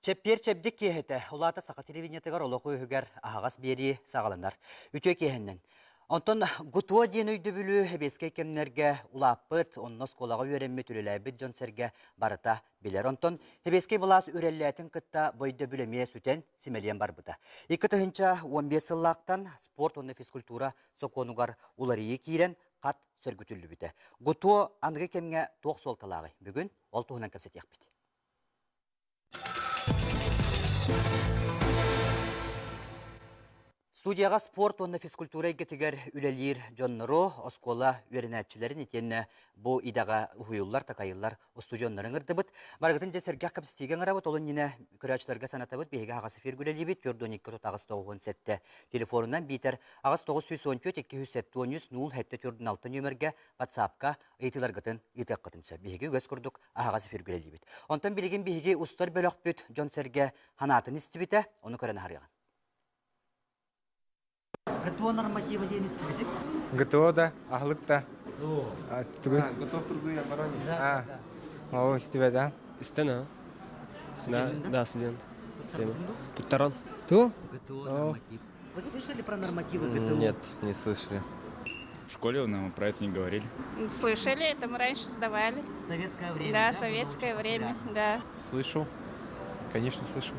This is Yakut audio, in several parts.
Чэппиэр чэбдик киэһэтэ, улаата саха телевидениетыгар олох үөһүгэр аһаҕас биэрии саҕаланар. Үтүө киэһэннэн. Онтон ГУТУО диэн өйдөбүлү сэбиэскэй кэмнэргэ улааппыт, онно оскуолаҕа үөрэммит, үлэлээбит дьон-сэргэ барыта билэр. Онтон сэбиэскэй былаас үрэллээтин кытта бу өйдөбүл эмиэ сүтэн, симэлийэн барбыта. 2015 сыллаахтан спорт уонна физкультура сокуонугар уларыйыы киирэн, хат сөргүтүллүбүтэ. ГУТУО аныгы кэмҥэ туох суолталааҕый? Бүгүн ол туһунан кэпсэтиэхпит. Студияҕа спорт уонна физкультура эйгэтигэр үлэлиир дьоннору, оскуола үөрэнээччилэрин итиэннэ бу идэҕэ уһуйуллар, такайыллар устудьуоннары ыҥырдыбыт. Барыгытын дьэ сэргэх кэпсэтиигэ ыҥырабыт. Ол иннинэ көрөөччүлэргэ санатабыт. Биһиги аһаҕас эфиргэ үлэлиибит. 412 897 телефонунан биитэр 8914 273 07 46 нүөмэргэ WhatsApp-ка ыйытыыларгытын ыытыаххытын сөп. Биһиги үгэс курдук аһаҕас эфиргэ үлэлиибит. Онтон билигин биһиги устар бөлөхпүт дьон-сэргэ санаатын истибитэ, ону көрөн аһарыаҕын. ГТО норматива диэн истибитим. ГТО да, аһылык да. Готов труду и обороне. А, о, истибэт, а? Истэн, а? Да, да, студент. Туттаран. Ту? ГТО норматив. Вы слышали про нормативы ГТО? Нет, не слышали. В школе нам про это не говорили. Слышали, это мы раньше сдавали. Советское время, Да, да, советское было очень время, популярно. да. Слышал. Конечно, слышал.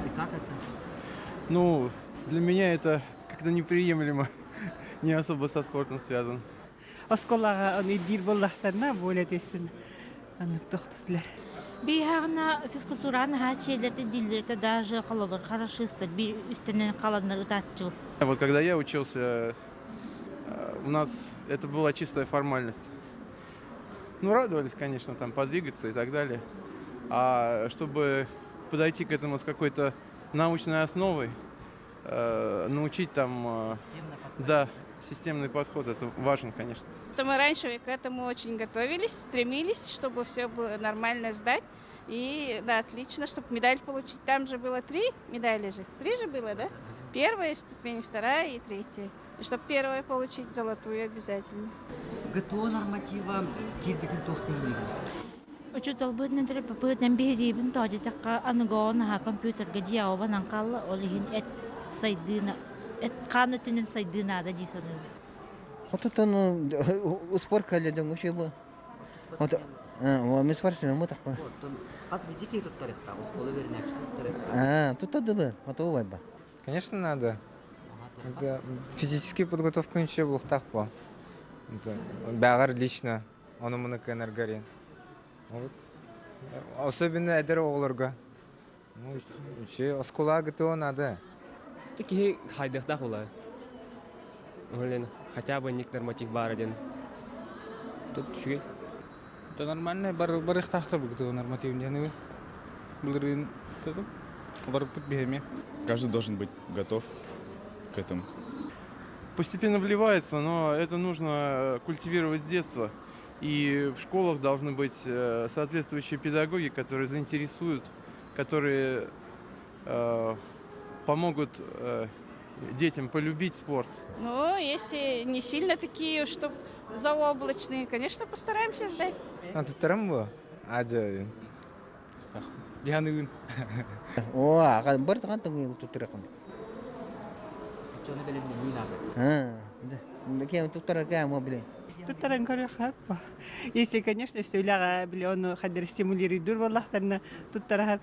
И как это? Ну, для меня это как-то неприемлемо. Не особо со спортом связан. Оскуолаҕа ону ирдиир буоллахтарына более ответственно аннык тохтотулар. Биһаҕына физкультураҕа наһаа чиэлэртэ дииллэртэ даже холобур хорошистар биир үстэнэн халаннар ытааччы. Вот когда я учился, у нас это была чистая формальность. Ну, радовались, конечно, там подвигаться и так далее. А чтобы подойти к этому с какой-то научной основой, научить там... Да, системный подход, это важен, конечно. То мы раньше к этому очень готовились, стремились, чтобы все было нормально сдать. И да, отлично, чтобы медаль получить. Там же было три медали же. Три же было, да? Первая ступень, вторая и третья. И чтобы первая получить, золотую обязательно. ГТО норматива киирбитин туох диэҥҥин? Учууталбытынан төрөппүппүтүнэн биһириибин тоҕо диэтэххэ аныгы наһаа компьютерга дьиэҕэ убанан хаалла, ол иһин эт сайдыына эт хаан өттүнэн сайдыы наада дии саныыбын. Отутон спорт кэллэ дьоҥҥо бу. Ми спортсмен бу тахпа. Хас биирдии киһи туттарыахтаах, оскуола үөрэнээччи туттарыахтаах. Туттардылар, готовый ба. Конечно, надо. Это физический подготовка ничего булуохтаах бу. Бэҕэр лично, ону муну кыанаргар. Вот. Особенно эдэр оҕолорго. Ну, оскуола ГТО надо. Киһи хайдыахтаах буолар. Блин, хотя бы ник норматив баар диэн. Тут үчүгэй. Это нормально, барыахтаахтар бу ГТО норматив диэн Былырыын барыппыт биһэми. Каждый должен быть готов к этому. Постепенно вливается, но это нужно культивировать с детства. И в школах должны быть соответствующие педагоги, которые заинтересуют, которые помогут детям полюбить спорт. Ну, если не сильно такие, что заоблачные, конечно, постараемся сдать. А туттаран бу? Ажа. Диһаныгын. О, аға бір таған тыңы туттаракын. Оччону бэлэмнэнии наада. А, да. Кем туттара кем биле. Туттаран көрүөххэ Если, конечно, сөйләҕэ били ону хадыр стимулируйдур буоллахтарына туттара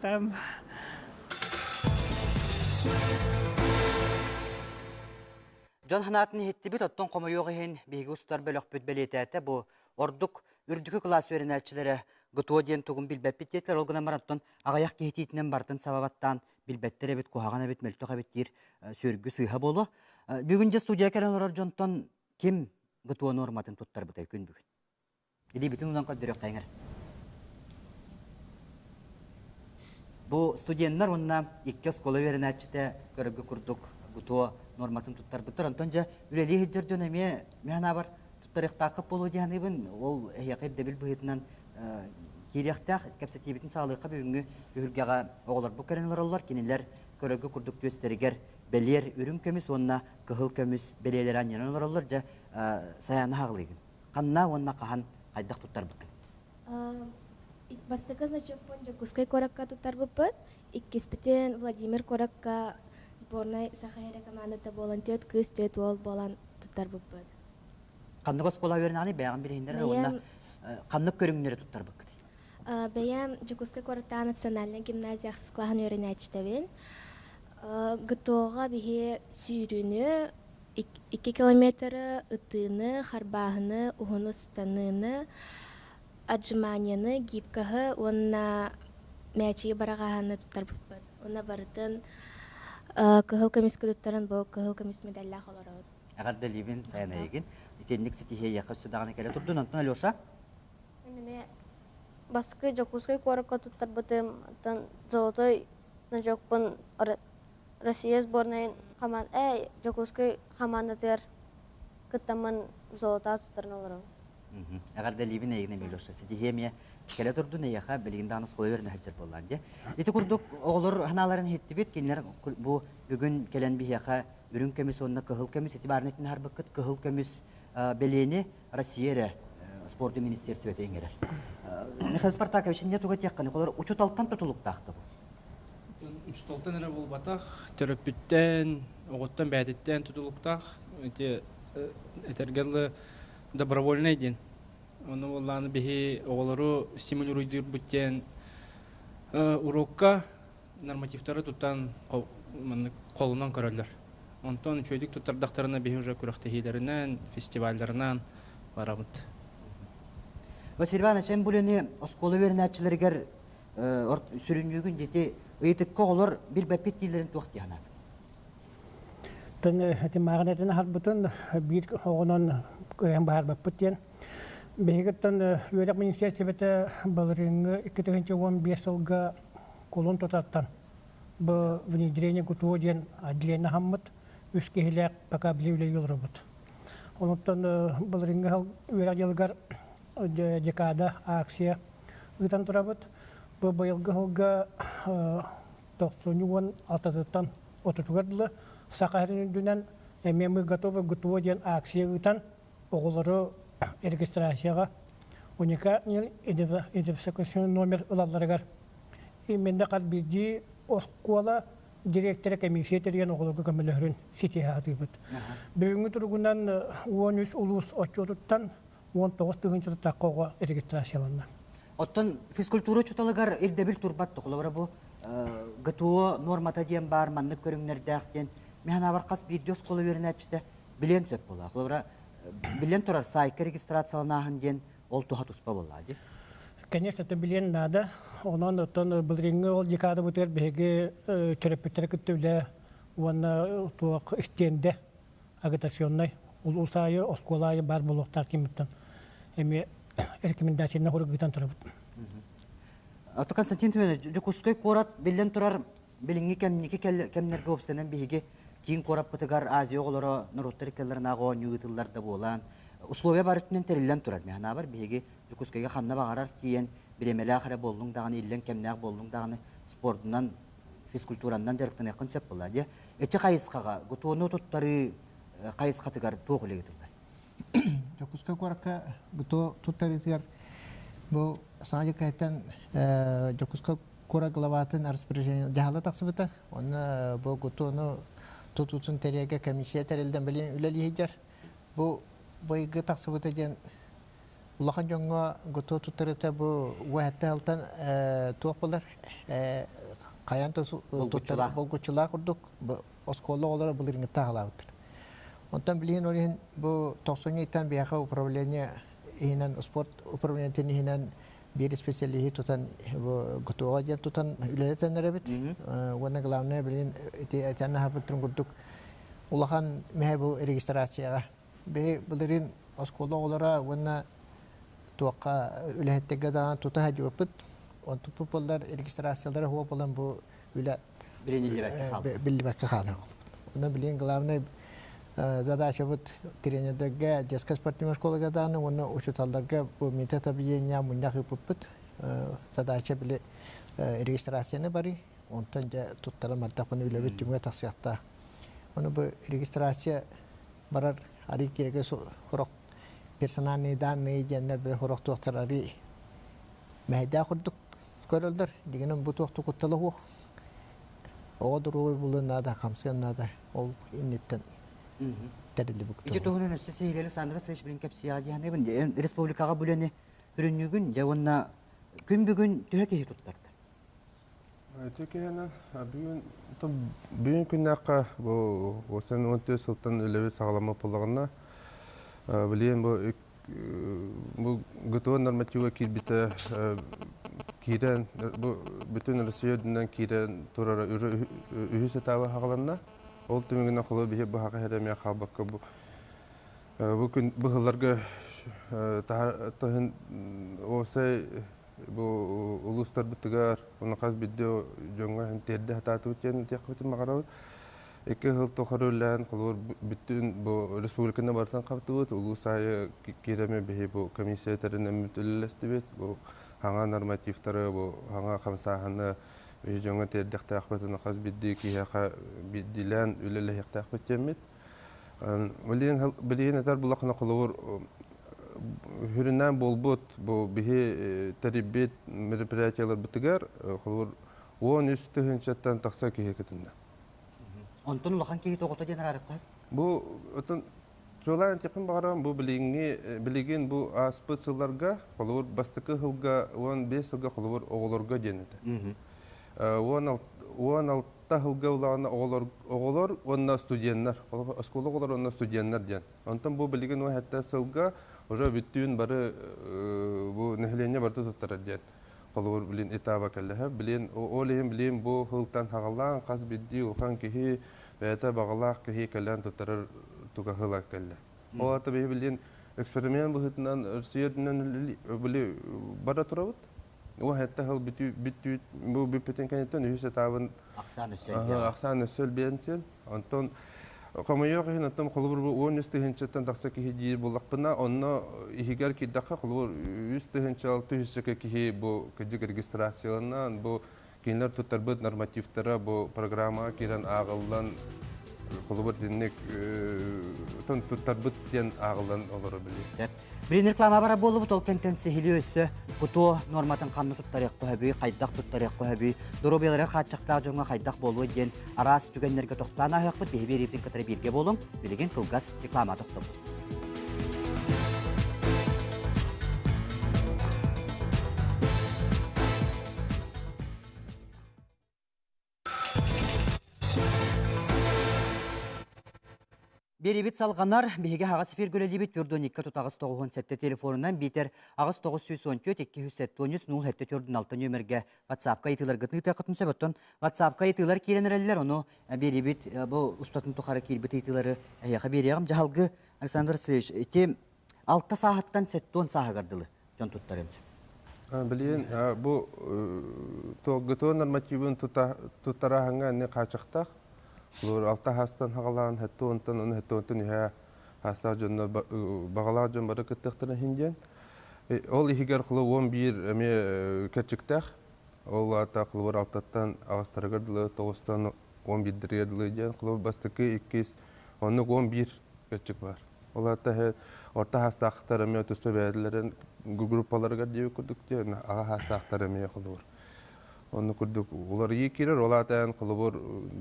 Дьон санаатын иһиттибит, оттон хомойуох иһин биһиги устар бөлөхпүт бэлиэтээтэ бу ордук үрдүкү кылаас үөрэнээччилэрэ ГТО диэн тугун билбэппит диэтилэр. Ол гынан баран оттон аҕыйах киһи итиитинэн барытын сабабаттаан билбэттэр эбит, куһаҕан эбит, мөлтөх эбит диир сүөргү сыыһа буолуо. Бүгүн дьэ студия кэлэн олорор дьонтон ким ГТО нуорматын туттарбытай күн бүгүн? Илиибитин уунан көрдөрүөхтэҥэр. Бу студеннар уонна икки оскуола үөрэнээччитэ көрөргө курдук ГТО нуорматын туттарбыттар. Онтон дьэ үлэлии сылдьар дьон эмиэ мин санаабар туттарыахтааххыт буолуо дии саныыбын. Ол эһиэхэ ирдэбил быһыытынан киириэхтээх кэпсэтиибитин саҕалыахха бүгүҥҥү түһүлгэҕэ оҕолорбут кэлэн олороллор. Кинилэр көрөргө курдук түөстэригэр бэлиэр үрүҥ көмүс уонна кыһыл көмүс бэлиэлэри анньынан олороллор. Дьэ Сайаана хаҕылыыгын. Ханна уонна хаһан хайдах туттарбыккын? Бастакы значокпун Дьокуускай куоракка туттарбыппыт. Иккиспитин Владимир куоракка сборнай Саха эрэ командата буолан түөрт кыыс, түөрт уол буолан туттарбыппыт. Ханнык оскуола үөрэнэҕиний бэйэҕин билиһиннэр уонна ханнык көрүҥнэри туттарбыккытый? Бэйэм Дьокуускай куораттааҕы национальнай гимназия ахсыс кылааһын үөрэнээччитэбин. ГТО-ҕа биһи сүүрүүнү, 2 километры, ытыыны, харбааһыны, уһуну ыстаныыны, отжиманияны, гибкаһы уонна мээчиги бараҕааһыны туттарбыппыт. Уонна барытын кыһыл көмүскэ туттаран бу кыһыл көмүс медаллаах олоробут. Эҕэрдэлиибин Сайын эйигин. Итинник ситиһиэйэхэ өссө даҕаны кэлэ турдун. Онтон Алеша? Мин эмиэ Баскы Дьокуускай куоракка туттарбытым. Оттон Золотой значокпун Россия сборнайын команд Дьокуускай хамаандатыгар кыттаммын золотаа туттаран олоробун. Эҕэрдэлиибин эйигин эмиэ Леша. Ситиһиэ эмиэ кэлэ турдун эйиэхэ билигин даҕаны оскуола үөрэнэ сылдьар буоллаан дии. Ити курдук оҕолор санааларын иһиттибит. Кинилэр бу бүгүн кэлэн биһиэхэ үрүҥ көмүс уонна кыһыл көмүс ити баарына итини харбыккыт кыһыл көмүс бэлиэни Россия эрэ спордун министиэристибэтэ иҥэрэр. Михаил Спартакович, инньэ туга этиэххиний? Холор учууталтан тутулуктаах да бу? Учууталтан эрэ буолбатах, төрөппүттэн, оҕоттон бэйэтиттэн тутулуктаах. Ити этэргэ дылы добровольнай диэн. Ону буоллаҕына биһи оҕолору стимулируйдуурбут диэн урокка нормативтары туттан маннык холунан көрөллөр. Онтон үчүгэйдик туттардахтарына биһи уже күрэхтэһиилэринэн, фестивалларынан барабыт. Василий Иванович, эн бу үлэни оскуола үөрэнээччилэригэр сүрүннүүгүн дьити ыйытыкка оҕолор билбэппит дииллэрин туох дии санаатыҥ? Тэн этимааҕын этин аһарбытын биир оҕонон кыайан баһарбаппыт диэн. Биһигиттэн үөрэх министиэристибэтэ былырыыҥҥы 2015 сылга кулун тутартан бу внедрение ГТО диэн отделение аһаммыт үс киһилээх пока били үлэлии олоробут. Онуттан былырыыҥҥы сыл үөрэх дьылыгар декада акция ыытан турабыт. Бу быйылгы сылга тохсунньу уон алтатыттан отутугар дылы Саха сирин үрдүнэн эмиэ мы готовы ГТО диэн акция ыытан оҕолору регистрацияҕа уникальный идентификационный номер ылалларыгар именно хас биирдии оскуола директора комиссия тэрийэн оҕолорго көмөлөһөрүн ситиһэ сатыыбыт. Бүгүҥҥү туругунан 13 улуус отчуотуттан 19 тыһыынча тахха оҕо регистрацияланна. Оттон физкультура учууталыгар ирдэбил турбат холобура бу ГТО нуормата диэн баар маннык көрүҥнэрдээх диэн мин санаабар хас биирдии оскуола үөрэнээччитэ билиэн сөп буолаа. Холобура билэн турар сайтка регистрацияланааһын диэн ол туһа туспа буоллаа дии. Конечно, это билиэн наада. Онон оттон былырыыҥҥы ол декадабытыгар биһиги төрөппүттэри кытта үлэ уонна туох истиэндэ агитационнай улуус аайы, оскуола аайы баар буолуохтаах кимиттэн эмиэ рекомендательный ыытан турабыт. Ото Константин Семенович, Дьокуускай куорат биллэн турар билиҥҥи кэмники кэмнэргэ уопсайынан биһиги киин куораппытыгар Азия оҕолоро норуоттар иккилэринээҕи оонньуу ыытыллар да буолан, условия бары өттүнэн тэриллэн турар. Мин санаабар, биһиги Дьокуускайга ханна баҕарар тиийэн бириэмэлээх эрэ буоллуҥ даҕаны, иллэҥ кэмнээх буоллуҥ даҕаны спордунан, физкультуранан дьарыктаныаххын сөп буолла дии. Ити хайысхаҕа ГТО-ну туттарыы хайысхатыгар туох үлэ ыытыллар? Дьокуускай куоракка ГТО туттарыытыгар бу саҥа дьыккайттан Дьокуускай куорат главатын распоряжение дьаһала тахсыбыта. Онно бу ГТО-ну тутуутун тэрийэргэ комиссия тэриллэн билин үлэлииһидэр. Бу быйылгы тахсыбыта диэн улахан дьоҥҥо ГТО туттарыта бу уһэттэ алтан туох буолар хайаан туттар булгуччулаах курдук оскуола оҕолоро былырыыҥҥыттан аҕалаабыттар. Онтон билигин ол иһин бу тохсунньу ыйтан биһиэхэ управление иһинэн спорт управлениетын иһинэн биир специалиһи тутан бу ГТО диэн тутан үлэлэтэн эрэбит. Уонна главное билигин ити этэн аһарбыттарын курдук улахан мэһэ бу регистрацияҕа. Биһи былырыын оскуола оҕолоро уонна туохха үлэһиттэргэ даҕаны тута сылдьыбыппыт. Онтуппут буоллар регистрациялара суох буолан бу үлэ биллибэккэ хаалар. Онон билигин главный задачабыт тренердэргэ, детскай спортивнай школага даҕаны уонна учууталларга бу метод объединения мунньах ыыппыппыт. Задача били регистрацияны барыы, онтон дьэ туттаран бардахпына үлэбит түмүгэ тахсыахтаах. Ону бу регистрация барар арыы кирэгэ сорох персональные данные диэннэр били сорох туохтар арыы. Мэһэйдээх курдук көрөллөр. Дигинэн бу туох куттала суох. Оҕо доруобай буолуон наада, хамсыан наада. Ол инниттэн тэриллибит. Ити туһунан өссө Сергей Александрович Александрович билин кэпсиэҕэ диэханыбын. Республикаҕа бүлэни хүрүннүүгүн дьэ уонна күн бүгүн төһө киһи туттарда? Ити киһинэн бүгүн бүгүн күннээххэ бу 14 сылтан үлэбит саҕаламмыт буоллаҕына билигин бу бу ГТО норматива киирбитэ киирэн бу бүтүн Россия үрдүнэн киирэн турара үһүс этаба хаҕаланна. Ол түмүгүнэн холобур биһи быһаҕа эрэ хаалбакка бу бу күн быһылларга таһын уопсай бу улуустарбытыгар уонна хас биирдии дьоҥҥо тиэрдэ сатаатыбыт диэн этиэхпитин баҕарабыт. Икки сыл тухары үлэлээн холобур бүттүүн бу республиканы барытын хаптыбыт, улуус аайы киирэми биһи бу комиссия тэринэммит үлэлэстибит. Бу хаҥа нормативтары, бу хаҥа хамсааһыны биһи дьоҥҥо тиэрдиэхтээхпит уонна хас биирдии киһиэхэ биирдиилээн үлэлэһиэхтээхпит диэммит. Билигин билигин этэр булахына холобур хүрүнээн буолбут бу биһи тэрийбит мероприятияларбытыгар холобур 13 тыһыынчаттан тахса киһи кытынна. Онтон улахан киһи тоҕото диэн араарыкка? Бу отон чуолаан этиэхпин баҕарабын бу билиҥҥи билигин бу ааспыт сылларга холобур бастакы сылга 15 сылга холобур оҕолорго диэн этэ. 16 сылга улаҕана оҕолор оҕолор уонна студеннар оскуола оҕолор уонна студеннар диэн. Онтон бу билигин 17 сылга уже бүттүүн бары бу нэһилиэнньэ барыта туттарар диэн. Холобур билин этаба кэллэһэ. Билин ол иһин билин бу сылтан хаҕалаан хас биирдии улахан киһи бэйэтэ баҕалаах киһи кэлэн туттарар туга сыла кэллэ. Ол ата биһи билин эксперимент быһыытынан Россия үрдүнэн били бара турабыт. Ол хэтте сыл бүтүү бу бүппүтүн кэнниттэн үһүс этабын ахсаан өссө элбиэҕэ. Ахсаан өссө элбиэн син. Онтон хомойуох иһин оттон холобур бу 13 тыһыынчаттан тахса киһи диир буоллахпына, онно иһигэр киирдэххэ холобур 3 тыһыынча 600 киһи бу кырдьык регистрацияланан бу кинилэр туттарбыт нормативтара бу программаҕа киирэн ааҕыллан холобур итинник туттарбыт диэн ааҕыллан олоро били. Билин реклама бара буолубут ол кэнтэн сиһилии өссө кутуо норматын ханна туттарыахха сөбүй, хайдах туттарыахха сөбүй, доруобуйаларыгар хааччахтаах дьоҥҥо хайдах буолуой диэн араас түгэннэргэ тохтоон ааһыахпыт биһи биэриибитин кытары бииргэ буолуҥ. Билигин кылгас реклама тохтобут. Биэрибит салҕанар, биһиги аһаҕас эфиргэ үлэлиибит Юрдоникка тутаҕас 97 телефонунан биитэр аҕыс 914 273 074 нүөмэргэ WhatsApp-ка ыйытыыларгытын ыытыаххытын сөп. Оттон WhatsApp-ка ыйытыылар киирэн эрэллэр, ону биэрибит бу устатын тухары киирбит ыйытыылары эһиэхэ биэриэҕим. Дьаһалгы Александр Васильевич, ити алта сааһыттан 70 сааһыгар дылы дьон туттарыан сөп. Билигин бу ГТО нормативын туттарааһыҥҥа эмиэ хааччахтаах. Алта хаастан хаҕалаан, сэттэ уонтан, уонна сэттэ уонтан үһэ хаастаах дьоннор баҕалаах дьон бары кыттыахтарын иһин диэн. Ол иһигэр холобур 11 эмиэ кэрчиктээх. Ол аата холобур алтаттан аҕыстарыгар дылы, тоҕустан 11-дэригэр дылы диэн холобур бастакы, иккис, оннук 11 кэрчик баар. Ол аата орто хаастаахтар эмиэ туспа бэйэлэрин группаларыгар диэбит курдук диэн аҕа хаастаахтар эмиэ холобур. Онну курдук уларыйыы киирэр, ол аата эн холобур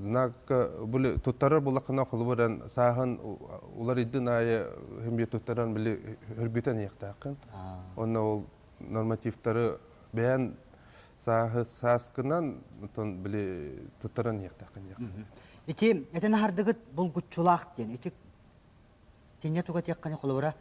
знакка били туттарар булаххына холобур эн сааһын уларыйдын аайы хим биир туттаран били хөргүтэн иэхтээххин. Онно ол нормативтары бэйэн сааһы сааскынан онтон били туттаран иэхтээххин диэххин. Ити этэн аһардыгыт булгуччулаах диэн. Ити Тиньэ туга этиэххиний холобура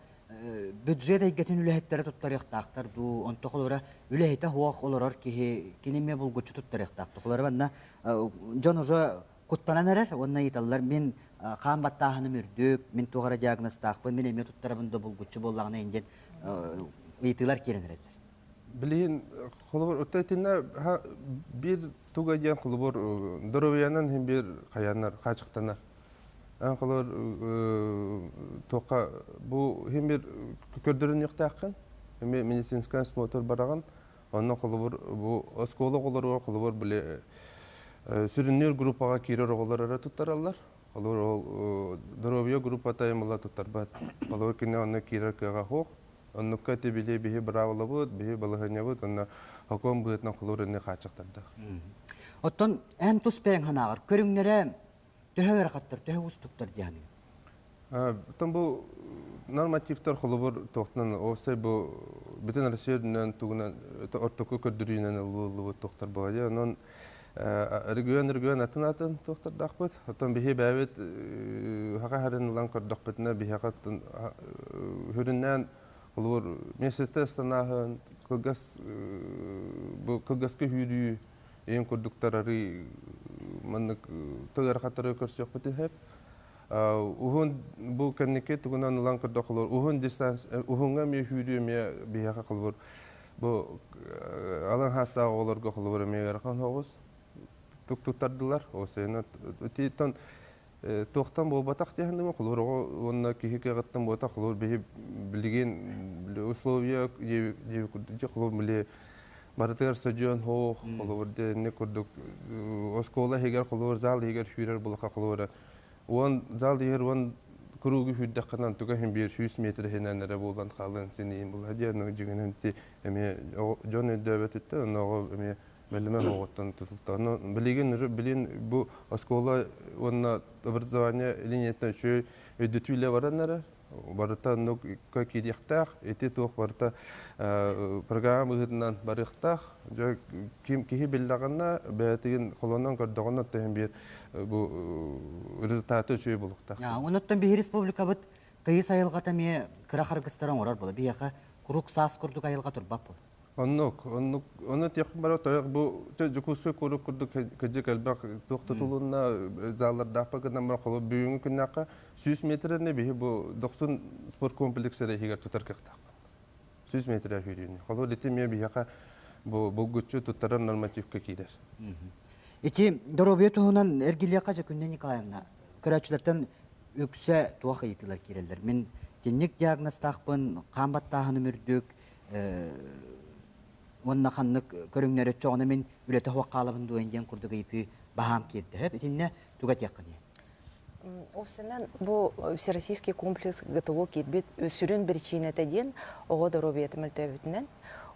бюджет эйгэтин үлэһиттэрэ туттарыахтаахтар дуу, онто холобура үлэһитэ суох олорор киһи кини эмиэ булгуччу туттарыахтаах. Холобура манна дьон уже куттанан эрэр уонна ыйыталлар мин хаан баттааһыным үрдүк, мин туох эрэ диагнозтаахпын, мин эмиэ туттарабын да булгуччу буоллаҕына диэн ыйытыылар киирэн эрэллэр. Билигин холобур оттон итиннэ биир туга диэн холобур доруобуйанан иһин биир хайанар хаачыктанар. Эн холобур туохха бу иһин биир көрдөрүнүөхтээххин эмиэ медицинскэй осмотр бараҕын онно холобур бу оскуола оҕолоругар холобур били сүрүннүүр группаҕа киирэр оҕолор эрэ туттараллар. Холобур ол доруобуйа группата ымыла туттарбат. Холобур кини онно киирэр кыаҕа суох. Оннукка ити били биһи быраабылабыт, биһи балаһыанньабыт, онно хокуон быһыытынан холуур инни хааччахтардаах. Оттон эн тус бэйэҥ санааҕар көрүҥнэрэ төһө ыарахаттар, төһө уустуктар диэхиҥ? Оттон бу нормативтар холобур туохтан уопсай бу бүтүн Россия үрдүнэн тугунан ортоку көрдөрүүнэн ылыллыбыт туохтар буолар. Онон регион-регион атын-атын туохтардаахпыт. Оттон биһи бэйэбит хаха харин ылан көрдөхпүтүнэ биһиэхэ хүрүннээн холобур месяцтэ ыстанааһын, кылгас бу кылгаска сүүрүү ийэн курдуктар арый маннык тыгырхаттары көрсүөхпүт иһэп. Уһун бу кэнники тугунан ылан көрдөх холобур уһун дистанция уһуҥҥа эмиэ сүүрүү эмиэ биһиэхэ холобур бу алын хаастаах оҕолорго холобур эмиэ ыарахан соҕус тук туттардылар. Осейна тиитон туохтан буолбатах диэхинним холобур оҕо уонна киһи кыаҕыттан буолбатах холобур биһи билигин условия дии холобур били барытыгар стадион хоох холобур диэнни курдук оскуола иһигэр холобур зал иһигэр сүүрэр булаха холобура уон зал иһигэр уон кругу сүүрдэххинэ онтуга иһин биир 100 метр иһинэн эрэ буолан хаалыан син була диэн дьиҥинэн ти эмиэ дьон өйдөөбөтүттэн онно оҕо эмиэ бэлэмэ оҕоттон тутулта. Ону билигин уже билин бу оскуола уонна образование линиятынан үчүгэй өйдөтүүлэ баран эрэр. Барыта оннук киириэхтээх, ити туох барыта программа быһыытынан барыахтаах. Дьэ ким киһи биллэҕинэ бэйэтигин холонон көрдөҕүнэ оттон биир бу результаты үчүгэй булуохтаах. Онуттан биһи республикабыт тыйыс айылҕата эмиэ кыра харгыстары оҥорор буола. Биһиэхэ куруук саас курдук айылҕа турбат буола. Оннук, оннук, ону этиэхпин бара тойох бу Дьокуускай куорат курдук кыдьык элбэх туох тутулунна заллардаахпа гынан баран холобур бүгүҥҥү күннээххэ 100 метрини биһи бу Дохсун спорткомплекс эрэ иһигэр тутар кыахтаахпыт. 100 метрэ сүүрүүнү. Холобур ити эмиэ биһиэхэ бу булгуччу туттарар нормативка киирэр. Ити доруобуйа туһунан эргилиэххэ дьэ Күннэ Николаевна көрөөччүлэртэн үксэ туох ыйытыылар киирэллэр. Мин итинник диагнозтаахпын, хаан баттааһыным үрдүк, уонна ханнык көрүҥнэр өччөҕүнэ мин үлэтэ суох хаалабын дуо диэн курдук ыйытыы баһаам киирдэ. Итиннэ туга этиэххиний? Уопсайынан бу Всероссийский комплекс ГТО киирбит сүрүн биричиинэтэ диэн оҕо доруобуйата мөлтөөбүтүнэн.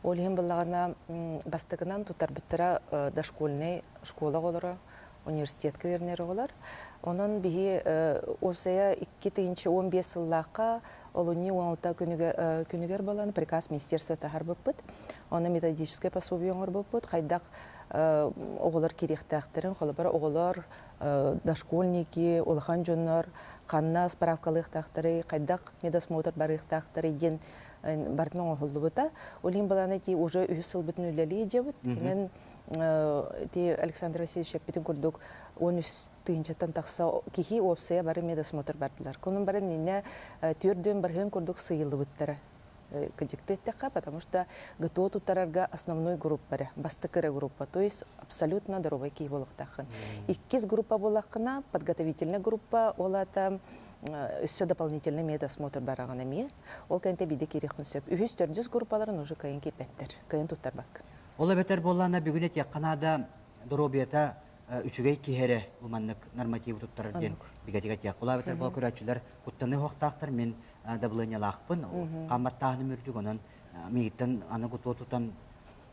Ол иһин буллаҕына бастакынан тутарбыттара дошкольнай школа оҕолоро, университетка үөрэнэр оҕолор. Онон биһи уопсайа 2015 сыллаахха олунньу 16 күнүгэр буолан приказ министерства таһарбыппыт. Онно методическое пособие оҥорбуппут. Хайдах оҕолор киириэхтээхтэрин, холобура оҕолор, дошкольники, улахан дьоннор ханна справкалыахтаахтарый, хайдах медосмотр барыахтаахтарый диэн барытын оҥоһуллубута. Ол иһин былаана ити уже үһүс сылбытын үлэлии дьабыт. Инэн ити Александр Васильевич эппитин курдук 13 тыһыынчаттан тахса киһи уопсайа бары медосмотр бардылар. Конун бары иннинэ түөрдүөн барыһын курдук сыйыллыбыттара кыдьыкты эттэххэ, потому что ГТО туттарарга основной группа эрэ, бастакы эрэ группа, то есть абсолютно здоровый киһи буолуохтааххын. Иккис группа буоллаххына, подготовительная группа, ол аата өссө дополнительный медосмотр бараҕын эмиэ. Ол кэнтэ биирдэ киириэххин сөп. Үһүс, төрдүс группаларын уже кыайан киирбэттэр, кыайан туттарбакка. Ол эбэтэр буоллаҕына бүгүн этиэххэ наада доруобуйата үчүгэй киһи эрэ бу маннык нормативы туттарар диэн бигэтик этиэх. Ол эбэтэр буола көрөөччүлэр куттаныы уһуохтаахтар мин дабылыанньалаахпын, хаамматтааһыным үрдүк, онон миигиттэн аны кутуо тутан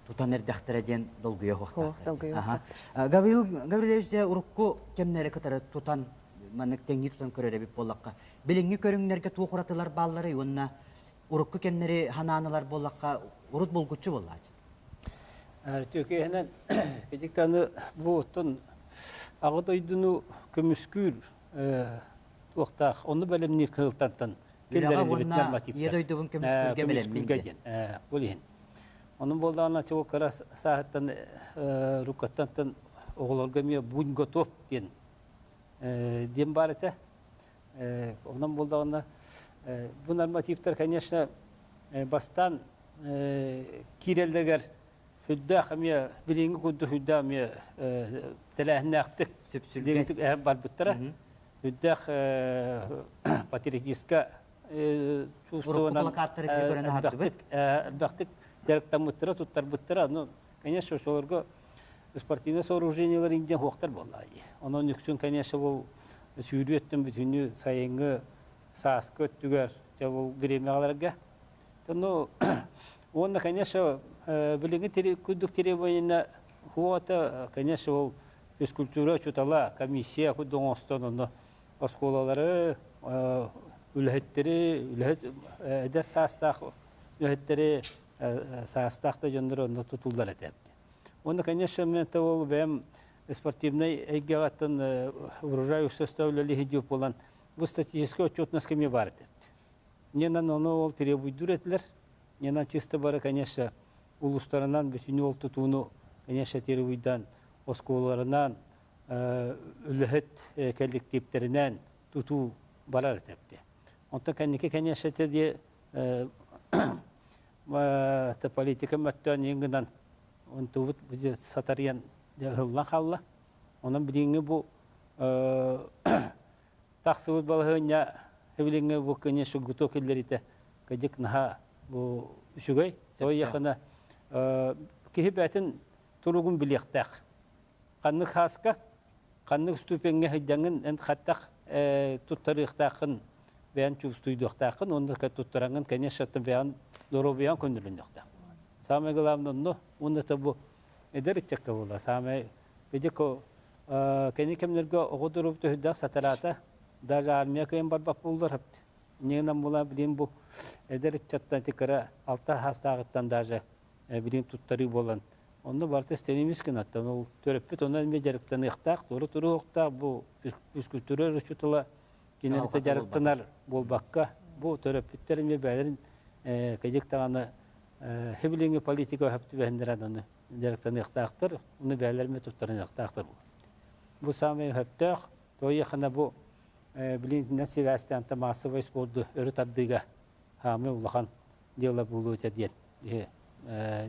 тутан эрдэхтэрэ диэн долгуйа уһуохтаахтар. Гаврил Гаврильевич дьэ урукку кэмнэри кытары тутан маннык тэҥнии тутан көрөр эбит буоллахха, билиҥҥи көрүҥнэргэ туох уратылар баалларый уонна урукку кэмнэри ханаан ылар буоллахха урут булгуччу буоллаачы? Түөкэһинэн кидиктаны бу оттон аҕа дойдуну көмүскүүр туохтаах онну бэлэмниир кыһылтантан киллэриллибит нормативтар. Ийэ дойдубун көмүскүүргэ бэлэммин диэн. Ол иһин. Онон буоллаҕына чего кыра сааһыттан рукаттан оҕолорго эмиэ будь готов диэн диэн баар этэ. Онон буоллаҕына бу нормативтар, конечно, бастаан киирэллэригэр сүрдээх эмиэ билиҥҥи курдук сүрдээх эмиэ тэрээһиннээхтик сүпсүлгэтик барбыттара. Сүрдээх патриотическа чувствованан элбэхтик дьарыктаммыттара, туттарбыттара. Ну, конечно, ошолорго спортивное сооружениелар индиэн хуохтар буолла. Онон үксүн, конечно, бұл сүүрүү өттүн бүтүннүү сайыҥҥы сааскы өттүгэр, дьэ бұл бириэмэҕэлэргэ. Ну, уонна, конечно, билиҥҥи курдук требование хуота, конечно, ол физкультура учуутала, комиссия курдук оҥостон онно оскуолалары, үлэһиттэри, үлэһит эдэр саастаах үлэһиттэри саастаах да дьоннору онно тутуллар этэ. Уонна, конечно, мен ол бэйэм спортивнай эйгэҕэттэн урожай состав үлэлиһи дип буолан, бу статистическай отчетность кеме бар этэ. Ненан ону ол требуйдур этилер. Ненан чисто бары, конечно, улустарынан бүтүнү ол тутууну, конечно, требуйдан оскуолаларынан, үлэһит коллективтеринэн тутуу барар этепти. Онтон кэнники, конечно, те политика мөттөөн ингынан онтубут сатарыйан ыһыллан хаалла. Онон билиҥҥи бу тахсыбыт балаһыанньа билиҥҥи бу конечно гуту киллэритэ кыдьык наһаа бу үчүгэй. Тойяхына киһи бээтин туругун билиэхтээх. Ханнык хааска, ханнык ступеҥҥэ сылдьаҥҥын эн хаттах туттарыахтааххын бэйэн чувствуйдуохтааххын уонна туттараҥҥын конечно бэйэн доруобуйаҥ көннөрүнүөхтээх. Самое главное онно уонна это бу эдэр ыччакка буолла самое видико кэнни кэмнэргэ оҕо доруобуйата үрдээх сатараата даже армия кыайан барбат буоллар ньыынан була билин бу эдэр ыччаттан ити кыра алта хаастааҕыттан даже билин туттарыы буолан онно барыта истэнимис гынаттан ол төрөппүт онон эмиэ дьарыктаныахтаах туора туруохтаах бу физкультура учуутала кинилэртэ дьарыктанар буолбакка бу төрөппүттэр эмиэ бэйэлэрин кыдьык даҕаны хибилиҥи политика өһөп түбэһиннэрэн ону дьарыктаныахтаахтар ону бэйэлэр эмиэ туттарыныахтаахтар бу саамай өһөптөөх тоойахына бу билинтинэн сибээстээн массовай спорду өрө тардыыга хаамай улахан дьыала буолуо этэ диэн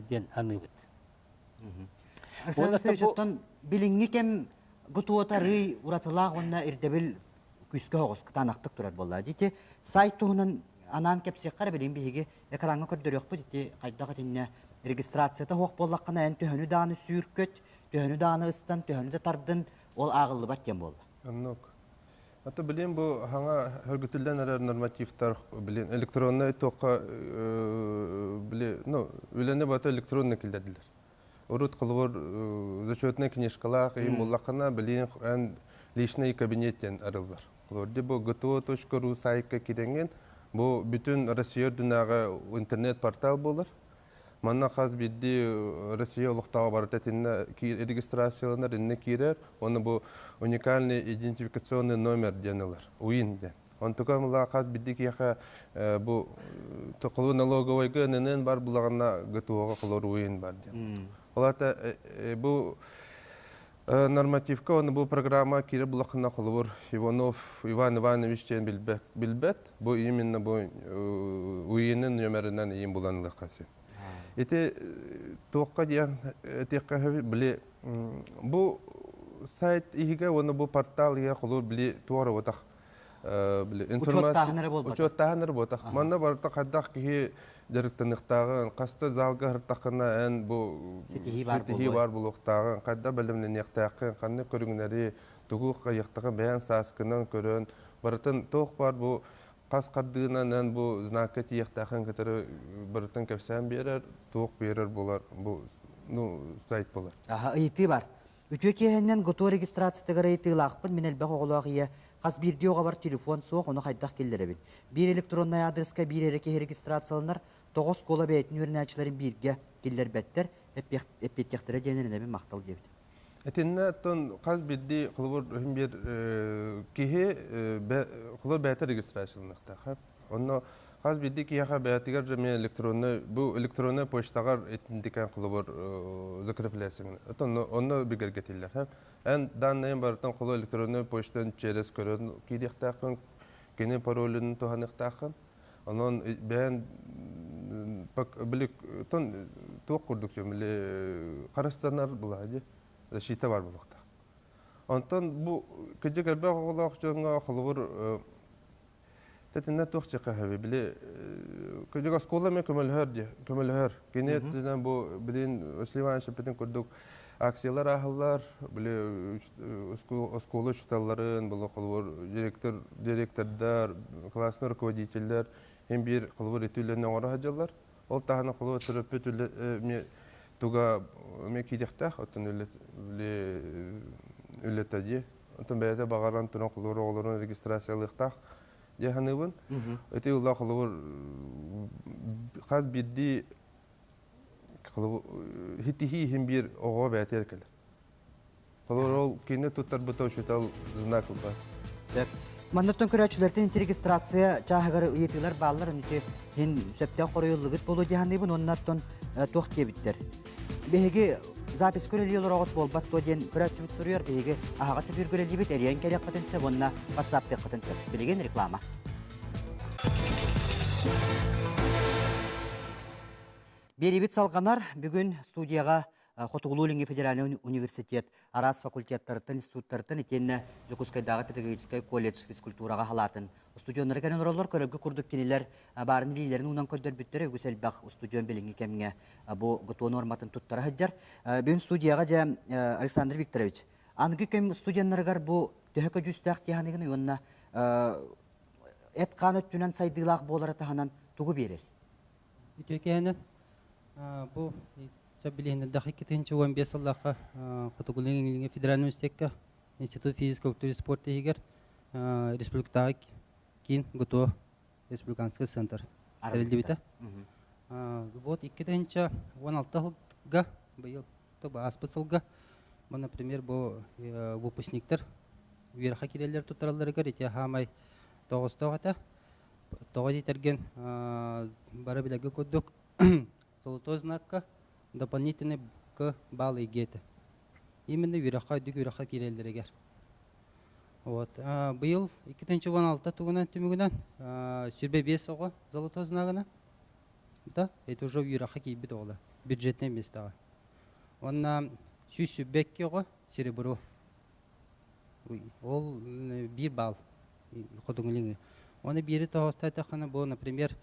диэн аныыбыт. Александр Алексеевич, оттон билиҥҥи кэм гутуотарый уратылаах уонна ирдэбил күүскэ оҕус кытаанахтык турар буолла. Дити сайт туһунан анаан кэпсиэххэ эрэ билин биһиги экраҥҥа көрдөрүөхпүт ити хайдах итиннэ регистрацията суох буоллаххына эн төһөнү даҕаны сүүркөт, төһөнү даҕаны ыстан, төһөнү да тардын ол ааҕыллыбат диэн буолла. Оннук. Ата билин бу хаҥа хөргүтүллэн эрэр нормативтар билин электроннай туохха били ну үлэни бата электронный киллэрдилэр. Урут холобур зачетная книжкалаах им буллаххына билин эн личный кабинет диэн арыллар. Холобур бу gto.ru сайтка кирэҥҥин бу бүтүн Россия үрдүнээҕи интернет-портал буолар. Манна хас биирдии Россия олохтооҕо барыта итиннэ регистрацияланар, иннэ киирэр. Уонна бу уникальный идентификационный номер диэн ылар, УИН диэн. Онтука мыла хас биирдии киһиэхэ бу холу налоговойга ННН бар булаҕына ГТО-ҕа холор УИН бар диэн. Ол аата бу Нормативка уонна бу программа киирэ булахына холобур Иванов Иван Иванович диэн билбэт, билбэт. Бу именно бу уйунун нөмеринэн иин булан ылыахха син. Ити туохха диэн этиэххэ били бу сайт иһигэ уонна бу портал иһигэ холобур били туора ботах били информация учуоттааһын эрэ буолбатах. Манна барыта хайдах киһи дьарыктаныахтааҕын, хаста залга сырыттаххына эн бу ситиһии баар буолуохтааҕын, хайдах бэлэмнэниэхтээххин, ханнык көрүҥнэри, тугу хайыахтаҕын бэйэҥ сааскынан көрөн, барытын туох баар бу хас хардыынан эн бу знакка тиийиэхтээххин кытары барытын кэпсээн биэрэр, туох биэрэр буолар бу ну сайт буолар. Аха, ыйытыы бар. Үтүө киэһэннэн ГТО регистрациятыгар ыйытыылаахпын. Мин элбэх оҕолоох ийэ. Хас биирдии оҕобор телефон суох, ону хайдах киллэрэбин? Биир электроннай адреска биир эрэ киһи регистрацияланар, тоҕо оскуола бэйэтин үөрэнээччилэрин бииргэ киллэрбэттэр, эппиэттиэхтэрэ диэн эрэнэбин, махтал диэбит. Итиннэ оттон хас биирдии холобур иһин биир киһи холобур бэйэтэ регистрацияланыахтаах. Онно хас биирдии киһиэхэ бэйэтигэр же эмиэ электронный бу электронный почтаҕар итинтикэн холобур закрепляйсыҥ. Онно онно бигэргэтиллэр. Эн данныйын барытын холу электронный почтан через көрөн киириэхтээххин, кини паролун туһаныахтааххын. Онон бэйэн били тон туох курдук били харыстанар была дии защита бар буолуохтаах. Онтон бу кыдьык элбэх оҕолоох дьоҥҥо холобур Тэтиннэ туох чекаһаби били кыдьык оскуола эмиэ көмөлөһөр дии көмөлөһөр. Кини өттүнэн бу билин Василий Иванович эппитин курдук акциялар ааһаллар, били оскуола учууталларын, было холобур директор, директордар, классный руководителлэр Хин биир холобур ити үлэни оҥоро сылдьаллар. Ол таһынан холобур төрөппүт үлэ эмиэ туга эмиэ киириэхтээх, оттон үлэ үлэтэ дии. Оттон бэйэтэ баҕаран туран холобур оҕолорун регистрациялыахтаах дии саныыбын. Ити ылла холобур хас биирдии холобур хитиһии иһин биир оҕо бэйэтигэр кэлэр. Холобур ол кини туттарбыта учуутал знак ылбат. Сөп. Маннаттан көрөөччүлэртэн регистрация чааһыгар ыйытыылар бааллар үнүтү хин сөптөөх хоруйуллугут буолуо дии саныыбын уонна оттон туох диэбиттэр. Биһиги запись көрөлүү олороҕут буолбат дуо диэн көрөөччүбүт суруйар биһиги аһаҕас эфир көрөлүүбүт эрийэн кэлиэххитин сөп уонна ватсаптыаххытын сөп. Билигин реклама. Биэриибит салҕанар. Бүгүн студияҕа Хотугулуу-Илиҥҥи федеральнай университет араас факультеттарыттан, институттарыттан итиэннэ Дьокуускайдааҕы педагогическай колледж физкультураҕа халаатын устудьуоннара кэлэн олороллор. Көрөргө курдук кинилэр баарын илиилэрин уунан көрдөрбүттэрэ үгүс элбэх устудьуон билиҥҥи кэмҥэ бу ГТО нуорматын туттара сылдьар. Бүгүн студияҕа дьэ Александр Викторович, аныгы кэм студеннарыгар бу төһө көдьүүстээх тиэханыгын уонна эт-хаан өттүнэн сайдыылаах буолара таһынан тугу биэрэр? Үтүөкээнэ бу билиһиннэрдэх 2015 сыллаахха Хотугулуу-Илиҥҥи федеральнай университекка Институт физической культуры и спорта иһигэр республикатааҕы киин ГТО республиканский центр тэриллибитэ. Вот 2016 сылга быйыл ааспыт сылга бу, например, бу выпускниктар үөрэххэ киирэллэр туттаралларыгар ити хаамай тоҕостоох этэ. Тоҕо диэтэргин бары билэргэ курдук золотой знакка дополнительный к балл игиэтэ. Именно үөрэххэ үрдүк үөрэххэ киирэллэригэр. Вот. Быйыл 2016 тугунан түмүгүнэн 25 оҕо золотой знагына. Да, это уже үөрэххэ киирбит оҕолор бюджетный местаҕа. Уонна 122 оҕо серебро. Ол биир балл хотугулиҥы. Оны биири тоһоостоотоххуна бу, например,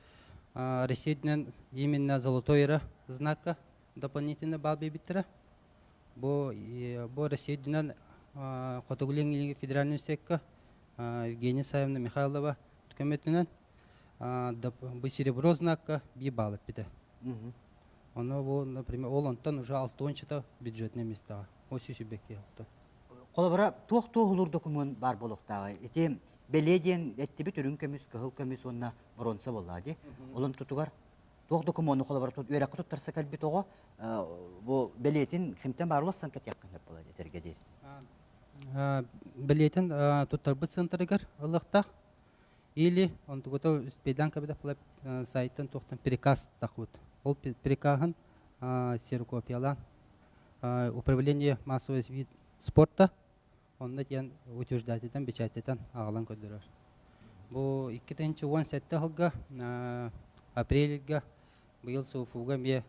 Россия үрдүнэн именно золотой эрэ знакка дополнительный балл биэрбиттэрэ. Бу бу Россия үрдүнэн Хотугулиҥ федеральный университекка Евгения Саевна Михайлова көмөтүнэн бу серебро знакка биир балл эппитэ. Ону бу, например, ол онтон уже алтуончата бюджетный местаҕа. Ол сүүс алта. Холобура, туох туоһулуур докумуон баар буолуохтааҕый? Ити бэлиэ диэн эттибит үрүҥ көмүс, кыһыл көмүс уонна боруонса буоллаҕа дии. Олон тутугар туох докумуону холобура үөрэххэ туттарса кэлбит оҕо бу бэлиэтин кимтэн баар улассан кэтиэххин сөп буолар этэргэ диир. Бэлиэтин туттарбыт центрыгар ылыахтаах. Или онтугута успейдан кэбитэх сайтан туохтан приказ тахбыт. Ол прикаһын ксерокопиялаан управление массовый вид спорта онно диэн утверждателтэн печаттетан аҕалан көрдөрөр. Бу 2017 сылга апрельга быйыл СУФУга эмиэ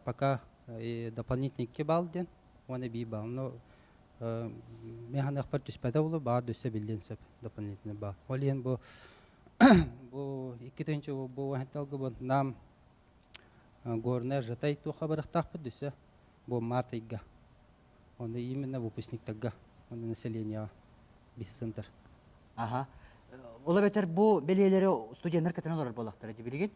пока дополнительный 2 балл диэн уонна 1 балл. Но мен ханыахпар түспэтэ болу баар дөссө биллиэн сөп дополнительный балл. Ол иһин бу бу 2000 бу бу нам Горнай Жатай туохха барыахтаахпыт дөссө бу март ыйга. Онно именно выпускниктарга, онно населениеҕа биһ Аха. Ол эбэтэр бу бэлиэлэри студеннар кэтэн олорор буоллахтара дии билигин.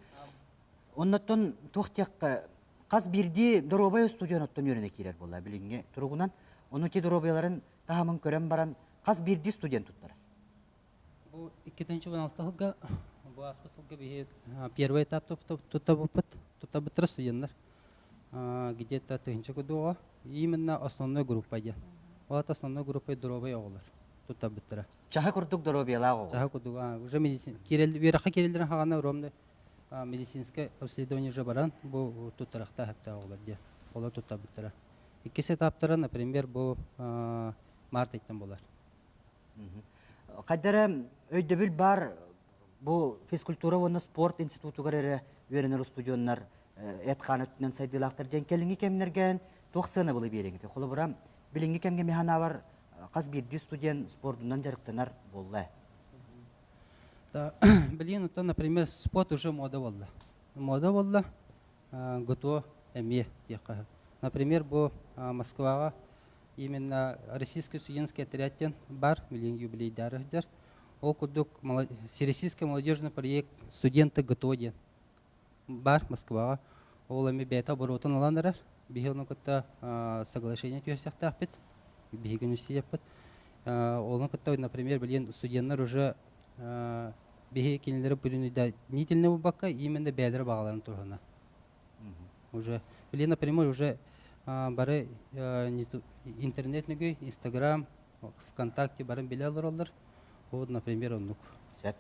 Оннуттан туох диэххэ хас биирдии доруобай студент оттон үөрэнэ киирэр буолла билиҥҥи туругунан. Ону ти доруобуйаларын таһымын көрөн баран хас биирдии студент туттарар. Бу 2016 сылга, бу ааспыт сылга биһи первый этап туттабыппыт, туттабыттара студеннар. Где-то тыһынча кудуоҕа. Именно основной группа диэн. Ол ата основной группа доруобай оҕолор туттарбыттара. Чаһы курдук доруобуйалаах оҕо. Чаһы курдук, уже медицин киирэл үөрэххэ киирэллэрин хаҕана ровно медицинское обследование уже баран бу туттарахтаах эптээх оҕолор диэн. Олор туттарбыттара. Иккис этаптара, например, бу март ыйтан болар. Хайдара өйдөбүл бар бу физкультура уонна спорт институтугар эрэ үөрэнэр устудьуоннар эт-хаан өттүнэн сайдыылаахтар диэн кэлиҥҥи кэмнэргэ туох сыанабылы биэриэҥ Холобура, билиҥҥи кэмҥэ механавар хас биирдии студент спордунан дьарыктанар буолла. Да, билигин оттон, например, спорт уже мода буолла. Мода буолла, ГТО эмиэ диэххэ. Например, бу Москваҕа именно российский студенческий отряд диэн бар, билигин юбилейдары сылдьар. Ол курдук Всероссийский молодежный проект «Студенты ГТО» диэн бар Москваҕа. Ол эми бэйэтэ оборотун ылан эрэр. Биһи ону кытта соглашение түһэрсиэхтээхпит. Биһиги университеппыт. Ону кытта, например, билигин студеннар уже биһи кинилэри принудительно булбакка, именно бэйэлэрэ баҕаларын туһана. Уже, билигин, например, уже бары интернет нөҥүө, Инстаграм, ВКонтакте барын билэ олороллор. Вот, например, оннук. Сөп.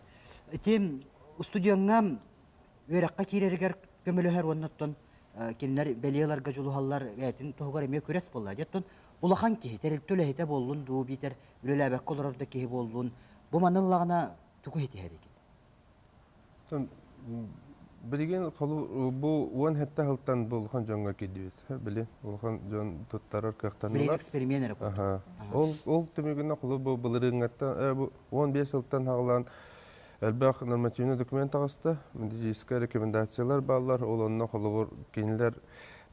Ити устудьуоҥҥа үөрэххэ киирэригэр көмөлөһөр уонна оттон кинилэр бэлиэ ыларга дьулуһаллар бэйэтин туһугар эмиэ күрэс буолла. Оттон улахан киһи, тэрилтэ үлэһитэ буоллун дуу, биитэр үлэлээбэккэ олорор да киһи буоллун, бу маны ыллаҕына тугу ситиһэр эбит? Билигин бу 17 сылтан бу улахан дьоҥҥо киирдибит. Били улахан дьон туттарар кыахтаннылар. Билигин эксперимент эрэ курдук. Ол түмүгүнэ холу бу былырыыҥҥаттан бу 15 сылтан хаҕалаан элбэх нормативный документ таҕыста. Медицинскэй рекомендациялар бааллар. Ол онно холобур кинилэр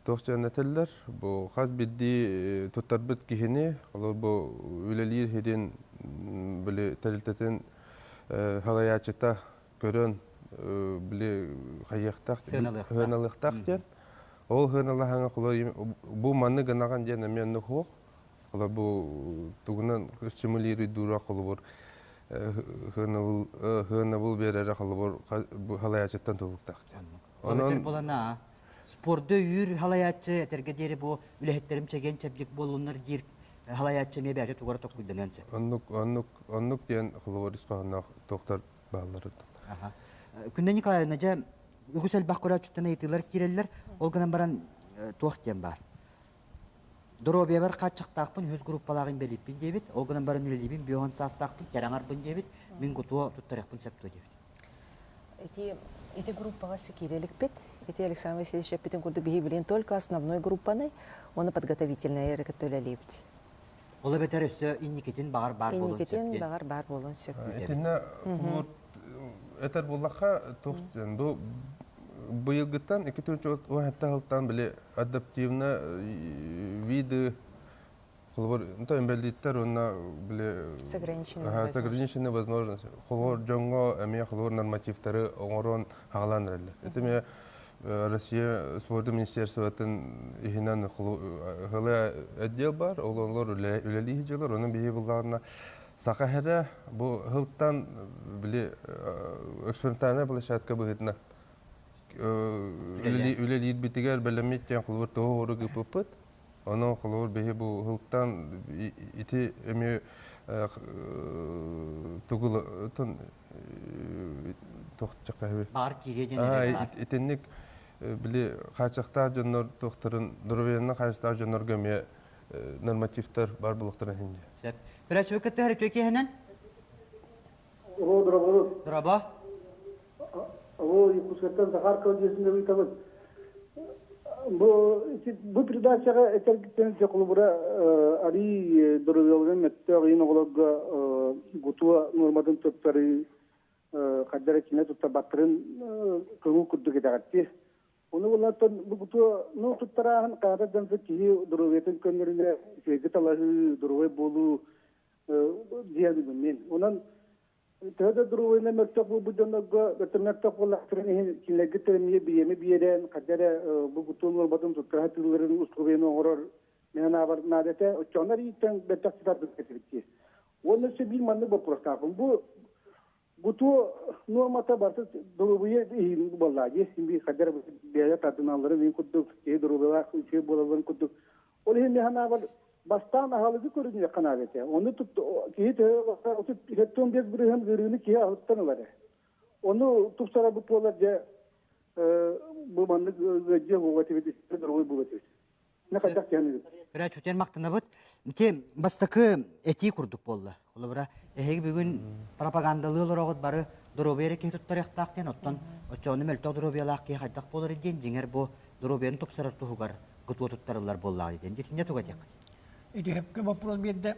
туох дьон этэллэр. Бу хас биирдии туттарбыт киһини холобур бу үлэлиир сирин били тэрилтэтин салайааччыта көрөн били хайыахтаах сыаналыахтаах диэн. Ол сыаналаһаҥа холобур бу манны гынаҕын диэн эмиэ оннук суох. Холобур бу тугунан стимулируйдуура холобур сыанабыл биэрэрэ холобур халайааччыттан тутулуктаах диэн. Онон булана спорду өйүүр халайааччы этэргэ диэри бу үлэһиттэрим чэгиэн чэбдик буоллуннар диир халайааччы эмиэ бэйэтэ тугара токкуйданыан сөп. Оннук оннук оннук диэн холобур ис хоһоонноох туохтар бааллар. Күндэ Николаевна, дьэ үгүс элбэх көрөөччүттэн ыйытыылар киирэллэр. Ол гынан баран туох диэн баар. Доруобуйабар хааччахтаахпын, үһүс группалаах инбэлииппин диэбит. Ол гынан баран үлэлиибин, 50 саастаахпын, кэрэҥарбын диэбит. Мин гутуо туттарыахпын сөп дуо диэбит. Ити, ити группаҕа киирэликпит. Ити Александр Васильевич эппитин курдук биһи билин только основной группаны, оны подготовительная эрэ кытта үлэлиибит. Ол эбэтэр өссө инникитин баҕар баар буолуон сөп. Инникитин баҕар баар буолуон сөп. Итиннэ этэр буоллахха туох бу быйылгыттан 2017 сылтан били адаптивно виды холобур инвалидтар уонна били с ограниченной с ограниченной возможностью холобур дьоҥҥо эмиэ холобур нормативтары оҥорон хаалан эрэллэр. Это эмиэ Россия спорта министерствотын иһинэн хылы отдел бар, ол олор үлэлии дьылар, онон биһи буллаҕына саха хэрэ бу хылтан били экспериментальная площадка быһыытынан үлэлиирбитигэр бэлэммит диэн холобур тоҕо орук ыппыппыт. Онон холобур биһи бу хылтан ити эмиэ тугул Баар киириэ диэн Итинник били хааччахтаах дьоннор туохтарын доруобуйанан хаачыстаах дьоннорго эмиэ нормативтар бар булуктарын иһин Сөп. Көрөөччүбүт кытта үтүө киэһэнэн. Оо, дорабо. Дорабо. Оо, Якутскайтан Захар Калдесин ыытабын. Бу бу передачаҕа этэргиттэн холобура арий доруобуйаларын мөттөөх иин оҕолорго гутуа нуорматын туттарыы хайдара кинэ туттарбаттарын көҥүл курдук итэҕэтти. Ону буллартан бу гутуа ну туттарааһын хаата дьонсо киһи доруобуйатын көннөрүнэ үчүгэйгэ талаһыы, доруобай буолуу диэн мин. Онон Төһө да доруобуйанан мөлтөх буолбут дьоннорго мөлтөх буоллахтарын иһин кинилэргэ эмиэ бириэмэ биэрэн, хайда эрэ бу кутун уорбатын туттара сатыылларын условиены оҥорор мин санаабар наада этэ. Оччоҕуна ииттэн бэртэх сытарбыт этибит дии. Уонна өссө биир маннык боппуруостаахпын. Бу гуту нуормата барыта доруобуйа иһин буоллаа дии. Син биир хайда эрэ бэйэ тардыналларын иһин курдук, киһи доруобуйалаах үчүгэй буолалларын курдук. Ол иһин мин санаабар бастаан аһылыгы көрүнүөххэ наада этэ. Ону киһи төһө 75% ыарыыны киһи аһылыктан ылар. Ону тупсарабыт буолар дьэ бу маннык ыадьа буолуо этибит, здоровый буолуо этибит. Не хайдах киһи Өрө чутен мактанабыт. Ити бастакы этии курдук буолла. Холобура, эһиги бүгүн пропагандалыы олороҕут бары доруобуйа эрэ киһи туттарыахтаах диэн, оттон оччоҕуна мөлтөх доруобуйалаах киһи хайдах буолар диэн, дьиҥэр бу доруобуйаны тупсарар туһугар ГТО туттарыллар буоллаҕа диэн. Дьитиннэ туга диэххит? Ити вопрос биэрдэ.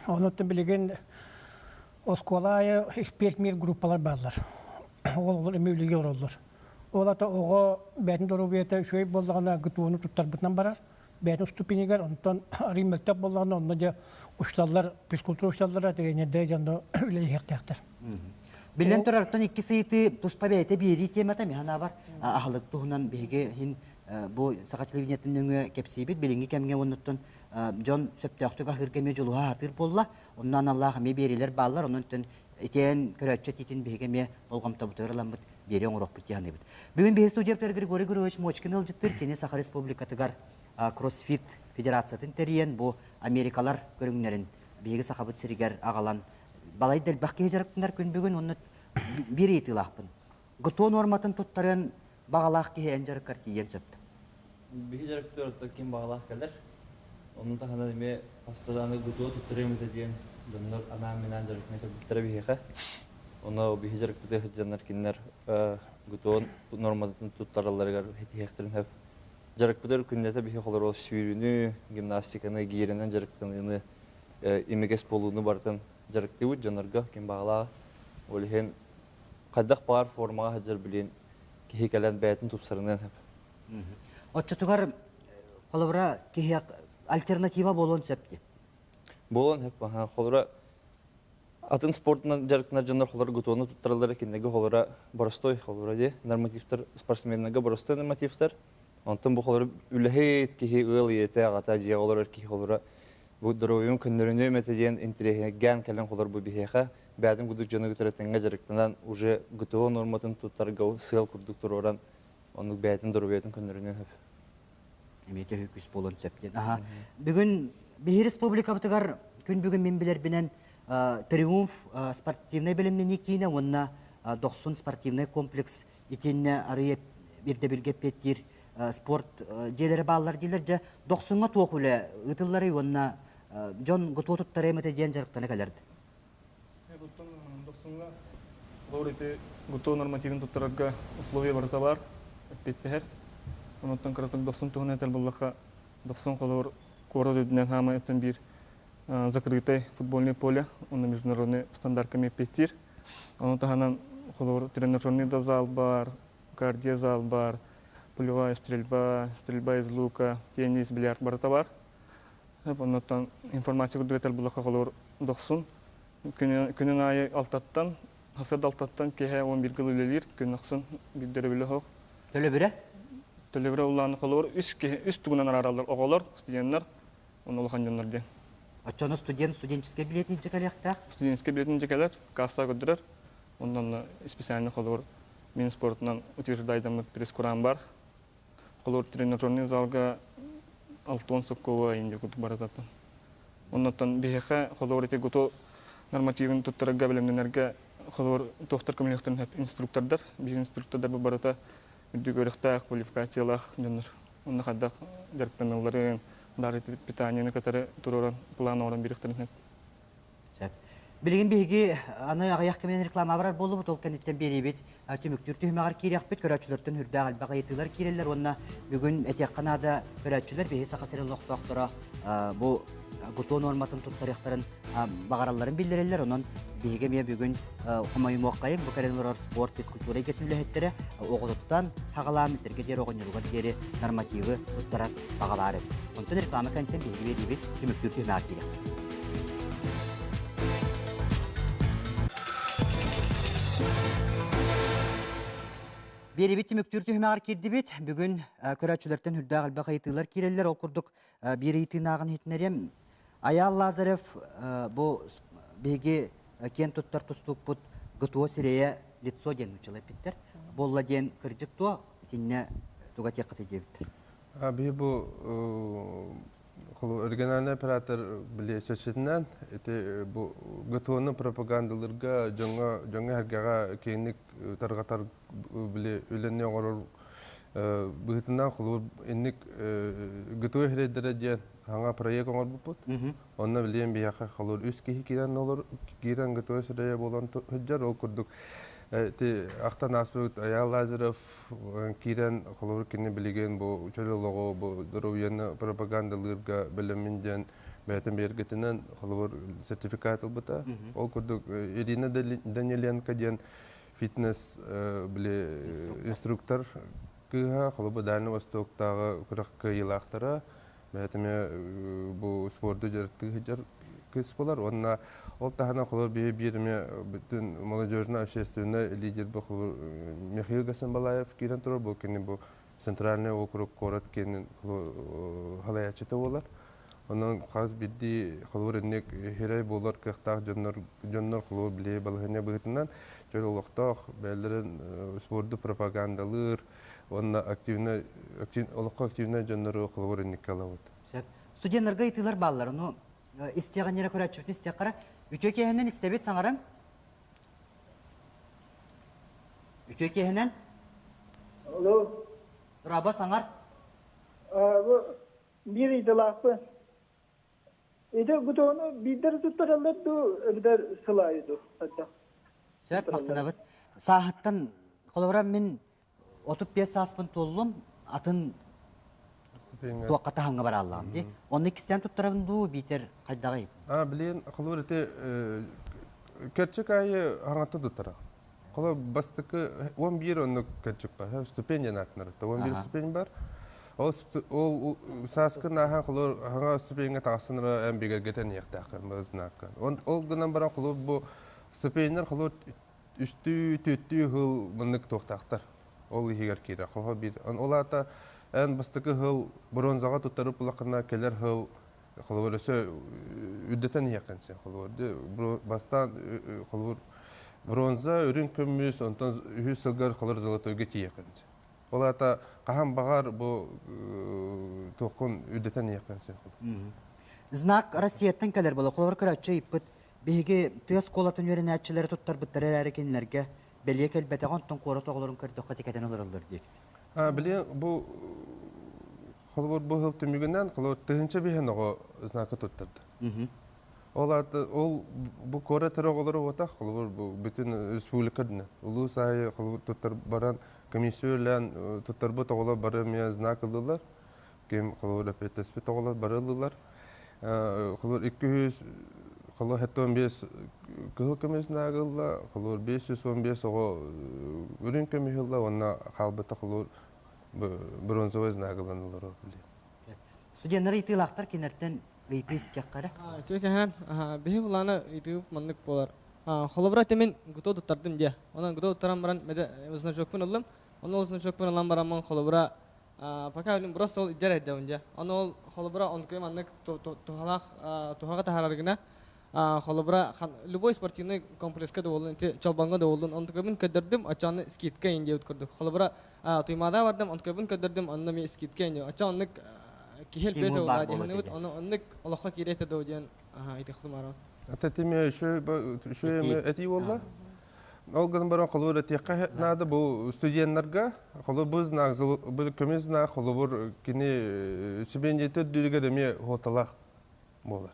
Онуттан билигин оскуола аайы эксперт группалар бааллар. Оҕолор эмиэ үлэлии олороллор. Ол ата оҕо бэйэтин доруобуйата үчүгэй буоллаҕына ГТО-ну туттарбытынан барар. бэйэтин ступенигэр, онтон арый мөлтөх буоллаҕына, онно дьэ учууталлар, физкультура учууталлара, тренердэрэ дьэ онно үлэлэһиэхтээхтэр. Биллэн турар, оттон икки ыйытыы туспа бэйэтэ биэрии темата миһан бар аһылык туһунан биһиги иһин бу саха телевидениетын нөҥүө кэпсиибит. Билиҥҥи кэмҥэ оннуттан дьон сөптөөхтүк аһыырга эмиэ дьулуһа сатыыр буолла. Онно аналлаах эмиэ биэриилэр бааллар. Онон итиэн көрөөччү этиитин биһиги эмиэ болҕомтобутугар ыламмыт биэрии оҥоруохпут дии саныыбыт. Бүгүн биһи студияптар Григорий Григорьевич Мочкин ыалдьыттыыр. Кини Саха Республикатыгар кроссфит федерациятын тэрийэн бу Америкалар көрүҥнэрин биһиги Сахабыт сиригэр аҕалан балай да элбэх киһи дьарыктанар күн бүгүн уонна биир ыйытыылаахпын. ГТО нуорматын туттарыан баҕалаах киһи эн дьарыккар тиийиэн сөп. Биһи дьарыктыыр ким баҕалаах кэлэр. Онун таһынан эмиэ хаста ГТО туттарыам этэ диэн дьоннор анаан-минаан дьарыктана кэлбиттэрэ биһиэхэ. Ону биһи дьарыкпытыгар сылдьаннар кинилэр ГТО нуорматын туттаралларыгар этиһиэхтэрин сөп. Дьарыкпытыгар күннэтэ биһи холоро сүүрүүнү, гимнастиканы, гиирэнэн дьарыктаныыны, имигэс буолууну барытын дьарыктыыбыт дьоннорго ким баҕалаах. Ол иһин хайдах баар формаҕа сылдьар билин киһи кэлэн бэйэтин тупсарыныан сөп. Оччотугар холобура киһи альтернатива буолуон сөп дии. Буолуон сөп. Холобура атын спортунан дьарыктанар дьоннор холор гутуону туттараллара кинилэргэ холоро боростой холобура дии нормативтар спортсменнарга боростой нормативтар. Онтон бу холоро үлэһит киһи ыал ийэтэ аҕата дьиэҕэ олорор киһи холоро бу доруобуйам көннөрүнүөм этэ диэн интэриэһиргээн кэлэн холор бу биһиэхэ бэйэтин курдук дьону кытары тэҥҥэ дьарыктанан уже ГТО нуорматын туттарга сыал курдук туруоран оннук бэйэтин доруобуйатын көннөрүнүөн сөп. Эмиэ төһүү күүс буолуон сөп диэн. Аха. Бүгүн биһи республикабытыгар күн бүгүн мин билэрбинэн Триумф спортивнай бэлэмнэнии киинэ уонна Дохсун спортивнай комплекс итиэннэ арыйа ирдэбилгэ эппиэттиир спорт дьиэлэрэ бааллар дииллэр. Дьэ, Дохсуҥҥа туох үлэ ыытылларый уонна дьон ГТО туттарыам этэ диэн дьарыктана кэлэрд? Дохсуҥҥа холобур ити ГТО нормативын туттарарга условия барыта баар, эппиэттэһэр. Онуттан кыратык Дохсун туһунан этэр буоллахха, Дохсун холобур куорат үрдүнэн хаамай оттон биир закрытый футбольное поле, онно международный стандартка эппиэттиир. Ону таһынан холобур тренажерный да зал баар, кардиозал бар, пулевая стрельба, стрельба из лука, теннис, бильярд барыта бар. Оннуттан информация курдук этэр буллахха холобур дохсун. Күнүн аайы алтаттан, сарсыарда алтаттан киэһэ 11 гыл үлэлиир, күн ахсын биир дөрөбүлэ суох. Төлөбүрэ? Төлөбүрэ улааны холобур үс киһи үс тугунан араараллар оҕолор, студеннар, уонна улахан дьоннор диэн. Оччону студент студенческий билетин илдьэ кэлиэхтээх? Студенческий билетин илдьэ кэлэр, кассаҕа көрдөрөр. Онон специальный холобур мин спортунан утверждайдаммыт пресс-куран бар. Холобур тренажерный залга алтуон соккова инди курдук барататтан. Оннуттан биһиэхэ холобур ити гуту нормативын туттарарга бэлэмнэнэргэ холобур туохтар көмөлөһүөхтэрин сөп инструктордар. Биһиги инструктордар бу барыта үрдүк үөрэхтээх, квалификациялаах дьоннор. Онно хайдах дьарыктаналларын, дары питаниены кытары туруоран план оҥорон биэриэхтэрин сөп. Сөп. Билигин биһиги аны аҕыйах кэминэн реклама барар буоллубут, ол кэнниттэн биэриибит түмүктүүр түһүмэҕэр киириэхпит. Көрөөччүлэртэн үрдээх элбэх ыйытыылар киирэллэр уонна бүгүн этиэххэ наада көрөөччүлэр биһи Саха сирин олохтоохторо бу ГТО нуорматын туттарыахтарын баҕаралларын биллэрэллэр. Онон биһиги эмиэ бүгүн хомойумуоххайыҥ бу кэлэн олорор спорт, физкультура эйгэтин үлэһиттэрэ оҕотуттан хаҕалаан этэргэ диэри оҕонньоругар диэри нормативы туттарар баҕа баар эбит. Онтон реклама кэнниттэн биһиги биэриибит түмүктүүр түһүмэҕэр киириэхпит. Биэриибит түмүктүүр түһүмэҕэр киирдибит. Бүгүн көрөөччүлэртэн үрдээх элбэх ыйытыылар киирэллэр. Ол курдук биир ыйытыынааҕын иһитинэриэм. Айаал Лазарев бу биһиги киэн туттар тустуукпут ГТО сирэйэ лицо диэн нууччалыы эппиттэр. Буолла диэн кырдьык дуо? Итиннэ туга этиэххитий диэбиттэр. Биһи бу региональный оператор били чэчитинэн ити бу ГТО-ну пропагандалыырга дьоҥҥо дьоҥҥо сэргэҕэ киэҥник тарҕатар били үлэни оҥорор быһыытынан холобур инник ГТО иһирэйдэрэ диэн саҥа проект оҥорбуппут. Онно билиэн биһиэхэ холобур үс киһи киирэн олор киирэн ГТО сирэйэ буолан сылдьар. Ол курдук ити ахтан ааспыт Айаал Лазарев киирэн холобур кини билигин бу чөл олоҕу бу доруобуйаны пропагандалыырга бэлэммин диэн бэйэтин бигэргэтинэн холобур сертификат ылбыта. Ол курдук Ирина Даниленко диэн фитнес били инструктор кыыһа холобур Дальний Востоктааҕы күрэх кыайыылаахтара. Бэйэтэ бу спорду дьарыктыы сылдьар кыыс буолар. Уонна ол таһынан холобур биһи биир эмиэ бүтүн молодежный общественный лидер бу холобур Михаил Гасанбалаев киирэн турар. Бу кини бу Центральный округ куорат киэнин халайааччыта буолар. Онон хас биирдии холобур инник хирэй буолар кыахтаах дьоннор дьоннор холобур били балаһыанньа быһыытынан чөл олохтоох бэйэлэрин спорду пропагандалыыр уонна активнай олоххо активнай дьоннору холобур инникке ылабыт. Сөп. Студеннарга ыйытыылар бааллар. Ону истиэҕиннэрэ көрөөччүбүтүн истиэххэ Үтүө киэһэнэн истэбит саҥаран. Үтүө киэһэнэн. Алло. Раба саҥар. Бу биир ыйыталаахпын. Ити бутону биирдэр туттараллар дуу, эбэтэр сыл аайы дуу? Хайдах? Сөп, махтанабыт. Сааһыттан, холобура, мин 35 сааспын туоллум, атын туохха таһымҥа барааллаҕым дии. Онно иккистээн туттарабын дуу, биитэр хайдаҕый? А, билигин холобур ити кэрчик аайы хаҥаттан туттара. Холобур бастакы 11 оннук кэрчик бар, ступень диэн ааттанар. 11 ступень бар. Ол ол сааскын ааһан холобур хаҥа ступеньҥа таҕыстын эрэ эн бигэргэтэн иһиэхтээххин знакка. Ол гынан баран холобур бу ступеньнэр холобур үстүү, түөттүү сыл маннык туохтаахтар. Ол иһигэр киирэр. Холобур биир. Ол аата эн бастакы сыл бронзаҕа туттарып улахана кэлэр сыл холобур өссө үрдэтэн иһиэххин син. Холобур бастаан холобур бронза, үрүҥ көмүс, онтон үһүс сылгар холобур золотойга тиийиэххин син. Ол аата хаһан баҕар бу туоххун үрдэтэн иһиэххин син. Знак Россияттан кэлэр буолар. Холобур көрөөччү ыйыппыт Биһиги тыа оскуолатын үөрэнээччилэрэ туттарбыттара эрээри кинилэргэ бэлиэ кэлбэтэҕэ, онтон куорат оҕолорун көрдөххө тикэтэн олороллор диэбит. Били бу холобур бу сыл түмүгүнэн холобур тыһыынча биһэн оҕо знака туттарда. Ол аата ол бу куорат эрэ оҕолоро буотах, холобур бу бүтүн республика үрдүнэн улуус аайы холобур туттар баран комиссия үлэлээн туттарбыт оҕолор бары эмиэ знак ыллылар. Ким холобур эппиэттэспит оҕолор бары ыллылар. Холобур 200 холобур 75 кыһыл көмүс знагы ылла, холобур 515 оҕо үрүҥ көмүс ылла уонна хаалбыта холобур бронзовый знагы ылан олорор билиэн. Студеннар ыйытыылаахтар кинилэртэн ыйытыы истиэххэ эрэ. Үтүө биһи былаана ыйытыы маннык буолар. Холобура мин ГТО туттардым диэ. Онон ГТО туттаран баран значокпун ыллым. Онно ол значокпун ылан бараммын холобура Пока билим просто ол идер эрдэбин дьэ. Ону ол холобура онкуй маннык туһалаах туһаҕа таһаарар гына холобура любой спортивный комплекска да буоллун, ити чолбоҥҥо да буоллун, онтукабын көрдөрдүм, оччону скидка иин диэбит курдук. Холобура Туймаада бардым, онтукабын көрдөрдүм, онно эмиэ скидка иин диэбит. Оччо оннук киһи элбиэ буолла диэхинибит, ону оннук олоххо киирэ этэ доо диэн итихтым арам. Это тиме еще еще этии буолла. Ол гынан баран холобур этиэххэ наада бу студеннарга холобур бу знак бу көмүс знак холобур кини стипендията үрдүгэр эмиэ хуоталаах буолар.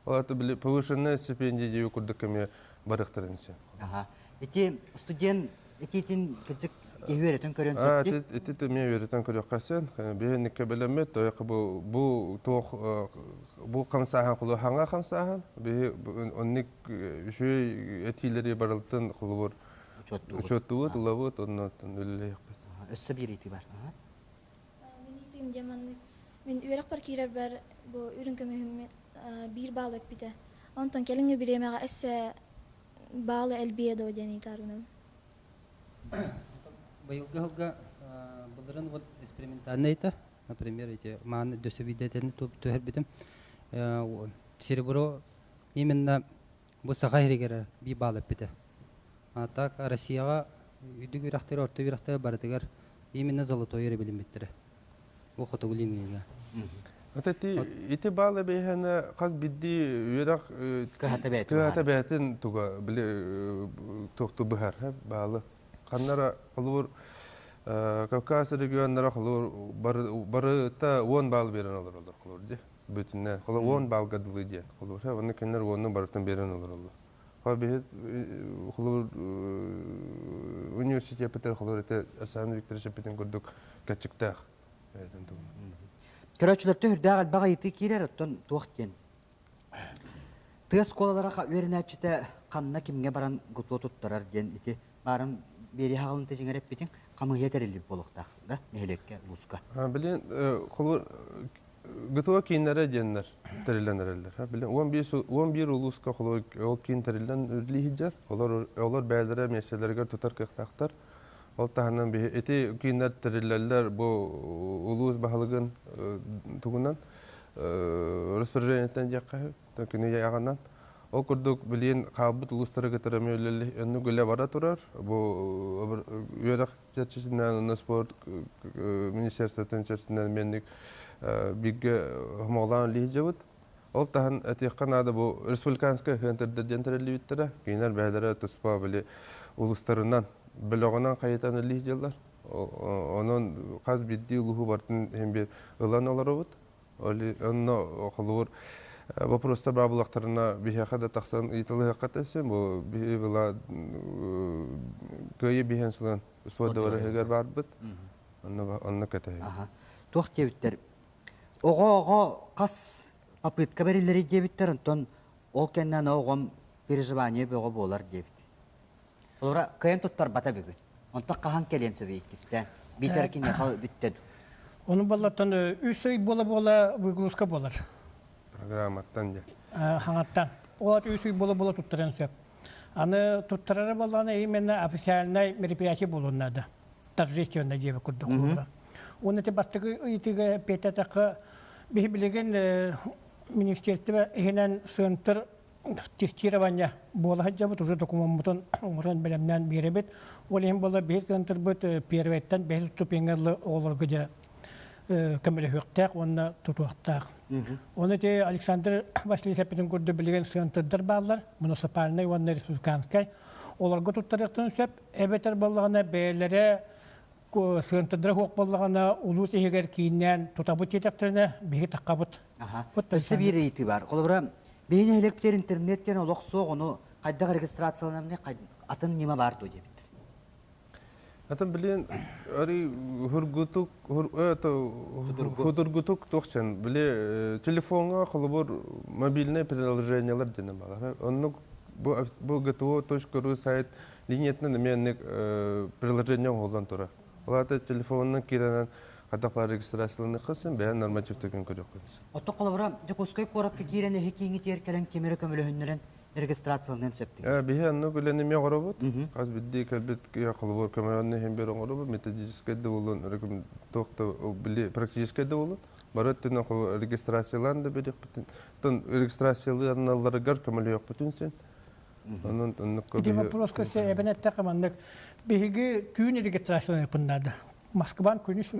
Ол это били повышенная стипендия диэби курдук эмиэ барыахтарын син. Аха. Ити студент итиитин кырдьык киһи үөрэтэн көрөн сөп Ити эмиэ үөрэтэн көрүөххэ син. Биһиникке билэммит, тойоқ бу бу туох бу хамсааһын холу хаҥа хамсааһын. Биһи онник үчүгэй этиилэри барылтын холобур учуоттуубут, ылабыт, оннуттан үлэлиэхпит. Өссө биир ыйытыы бар. Мин ыйытыым диэн маннык. Мин үөрэхпэр киирэрбэр бу үрүҥ көмүһүм биир баал эппитэ. Онтон кэлиҥҥи бириэмэҕэ өссө баалы элбиэ дуо диэн ыйытааргынабын. Быйылгы сылга былырын вот экспериментальный это, например, эти мааны дөссө биирдэтин түһэрбитим. Серебро именно бу саха иһигэр биир баал эппитэ. А так Россияҕа үрдүк үрэхтэри, орто үрэхтэри барытыгар именно золотой эрэ билиммиттэрэ. Бу хотугу линиyaga. Это ити баал эбэһэне хас бидди үөрэх кыһата бээтин туга били туохту быһар баалы. Ханнара холобур Кавказ регионнара холобур барыта 10 баал берен олороллор холобур ди. Бүтүннэ холобур 10 баалга дылы диэн. Холобур онно кинилэр уонну барытын берен олороллор. Холобур холобур университет холобур это Александр Викторович эппитин курдук кэрчиктээх. Көрөөччүлэртэн үрдээх элбэх ыйытыы киирэр, оттон туох диэн. Тыа оскуолалара үөрэнээччитэ ханна кимҥэ баран гутуо туттарар диэн ити баарын биэри хаҕалын дьиҥэр эппитиҥ хамыыһыйа тэриллибит буолуохтаах да нэһилиэккэ улууска. Билин холобур. ГТО кииннэрэ диэннэр тэриллэн эрэллэр. Билин 11 улууска ол киин тэриллэн үлэлии сылдьар. Олор олор бэйэлэрэ миэстэлэригэр тутар кыахтаахтар. Ол таһынан биһи ити кииннэр тэриллэллэр бу улуус баһылыгын тугунан распоряжениеттан диэххэ күнү аҕанан. Ол курдук билигин хаалбыт улуустары кытары оннук үлэ бара турар. Бу үөрэх чэрчитинэн уонна спорт министерствотын чэрчитинэн менник бииргэ хомоҕолоон үлэлиир Ол таһан этиэххэ наада бу республиканскай центрдэр диэн тэриллибиттэрэ. Кинилэр бэйэлэрэ туспа били улустарынан бөлөҕүнэн хайытан үлэлиир дьыллар. Онон хас биирдии улууһу барытын иһин биир ылан олоробут. Онно холобур вопростар баар буоллахтарына биһиэхэ да тахсан ыйыталаһыахха тэсин бу биһи была кыайы биһэн сылан спорт дыбарыһыгар барбыт. Онно онно кэтэһэбит. Туох диэбиттэр? Оҕо-оҕо хас попытка бэриллэрий диэбиттэр, онтон ол кэннэ аны оҕом переживание бөҕө буолар диэбит. Олора кыайан туттарбата бүгүн. Онтон хаһан кэлиэн сөбүй иккистээн? Биитэр киниэхэ бүттэ дуу? Ону баллаттан үс ый буола-буола выгрузка буолар. Программаттан дьэ. Хаҥаттан. Ол үс ый буола-буола туттаран сөп. Аны туттарара буоллаҕына именно официальнай мероприятие буолуон наада. Торжественное диэбит курдук буолара. Уонна ити бастакы ыйытыыга эппиэттэтэххэ биһи билигин министерство иһинэн центр тестирование буола сылдьабыт, уже докумуоммутун оҥорон бэлэмнээн биэрэбит. Ол иһин буолла биһи центрбыт первэйтэн бэһис ступеҥҥа дылы оҕолорго дьэ көмөлөһүөхтээх уонна тутуохтаах. Оны ити Александр Васильевич эппитин курдук билигин центрдар бааллар, муниципальнай уонна республиканскай. Олорго туттарыахтарын сөп, эбэтэр буоллаҕына бэйэлэрэ центрдара суох буоллаҕына улуус иһигэр кииннээн тутабыт диэтэхтэринэ биһиги таххабыт. Өссө биир ыйытыы баар. Холобура, биһи нэһилиэкпитигэр интернет диэн олох суох, ону хайдах регистрацияланарный атын ньыма баар дуо диэбиттэр. Атын билин ари хургутук худургутук туохчан били телефоҥҥа холобур мобильное приложениелар диэн баалар. Оннук бу бу gto.ru сайт линиятынан эмиэ оннук приложение оҥоһуллан турар. Ол аата телефонунан киирэн хайдах баар регистрацияланыаххын бэйэн нормативтарын көрүөххүн. Оттон холобура Дьокуускай куоракка киирэн эһи кииҥҥитигэр кэлэн ким эрэ көмөлөһүннэрэн регистрацияланыан сөп дии. Биһи оннук үлэни эмиэ оҥоробут. Хас биирдии кэлбит холобур көмөлөннө иһин биэр оҥоробут. Методическай да буоллун, туох да били практическай да буоллун. Бары өттүнэн регистрациялаан да биэриэхпитин, регистрациялыаналларыгар көмөлөһүөхпүтүн син. Онон оннук Ити вопроска эбэн эттэххэ маннык биһиги түүн регистрацияланыахпын наада. Москван күнүс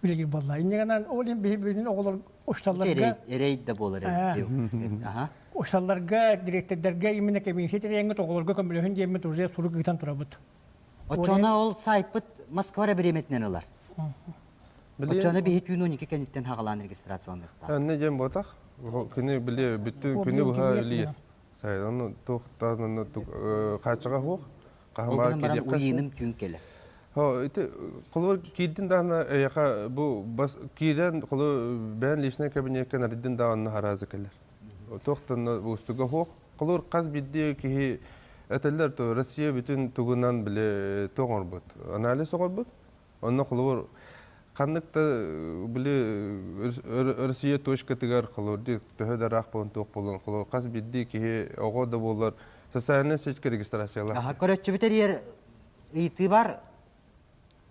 үлэлиир буолла. Иннигэнэн ол иһин биһи бүтүн оҕолор усталларга эрэй да буолар эбит. Усталларга директордарга именно комиссия тэрийэҥҥит оҕолорго көмөлөһүн диэммит уже сурук ыытан турабыт. Оччоҕуна ол сайтпыт Москва эрэ бириэмэтинэн ылар. Оччоҕуна биһи түүн 12 кэнниттэн хаҕалаан регистрацияланыахтаах. Онно диэн буотах. Күнү били бүттүн күнү быһа үлэлиир. Сайын туох хааччаҕа суох. Ол гынан баран уйыыным түүн кэлэр. Ити холобур киирдин даҕаны эйиэхэ бу бас киирэн холу бэйэн личный кабинекка нарыйдын даҕаны хараазы кэлэр. Туохтан уустуга суох. Холобур хас биирдии киһи этэллэр то Россия бүтүн тугунан били туох оҥорбут анализ оҥорбут. Онно холобур ханнык да били Россия точкатыгар холобур төһө да ыраах буолан туох буолан холобур хас биирдии киһи оҕо да буоллар социальнай сетька регистрациялаах. Аха көрөччүбүт эрийэр ыйытыы бар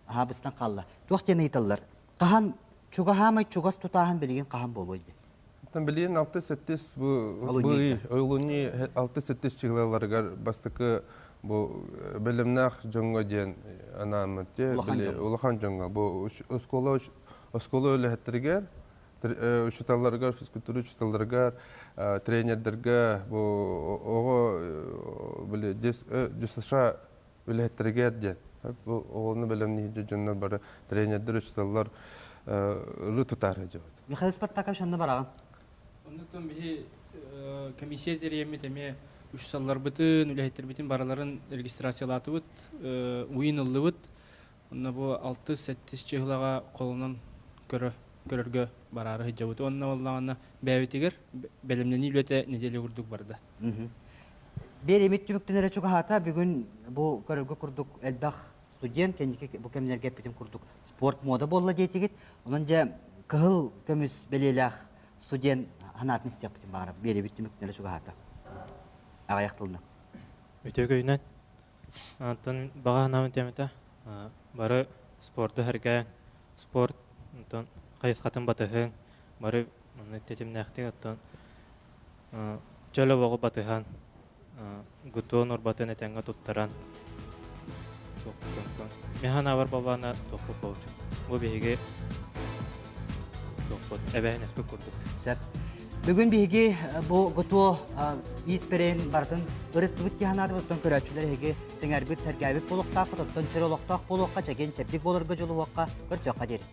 аха быстан хаалла. Туох диэн ыйыталлар? Хаһан чугаһаамай чугас тутааһын билигин хаһан буолуой диэн. Оттон билигин 6-7 бу бу ый олунньу 6-7 чыгылаларыгар бастакы бу бэлэмнээх дьоҥҥо диэн анааммыт улахан дьоҥҥо бу оскуола оскуола үлэһиттэригэр учууталларыгар физкультура учууталларыгар тренердэргэ бу оҕо били ДСШ үлэһиттэригэр диэн бу оҕону бэлэмниир дьоннор бары тренердэр учууталлар ыры тутаар дьыбыт Михаил Спартакович онно бараҕын Оннуктан биһи комиссия тэрийэммит эмиэ учууталларбытын, үлэһиттэрбитин барыларын регистрациялаатыбыт, уйун ыллыбыт. Онно бу 6-7 чыһылаҕа холонон көрө көрөргө бараары сылдьабыт. Уонна буоллаҕына бэйэбитигэр бэлэмнэнии үлэтэ нэдиэлэ курдук барда. Биэримит түмүктэнэрэ чугаһаата. Бүгүн бу көрөргө курдук элбэх студент кэнники бу кэмнэргэ эппитим курдук спорт мода буолла диэтигит. Онон дьэ Кыһыл көмүс бэлиэлээх студент санаатын истиэхпитин баҕарабыт. Биэрэбит түмүктэрэ чугаһаата. Аҕыйах тылынан. Үтүө күнүнэн. Онтон баҕа санаабын тиэмэтэ бары спорду сэргээн, спорт онтон хайысхатын батыһыҥ, бары маннык тэтимнээхтик оттон чөл олоҕу батыһан, гутуон урбатын этэҥҥэ туттаран мин санаабар буоллаҕына туохпут буолбут. Бу биһиги туохпут эбээһинэспит курдук. Сөп. Бүгүн биһиги бу ГТО ииспэрин барытын ырыттыбыт дии санаатыбыт. Оттон көрөөччүлэр эһиги сэҥээрбит, сэргээбит буолуохтааххыт. Оттон чөл олохтоох буолуохха, чэгиэн чэбдик буоларга дьулуһуохха, көрсүөххэ диэри.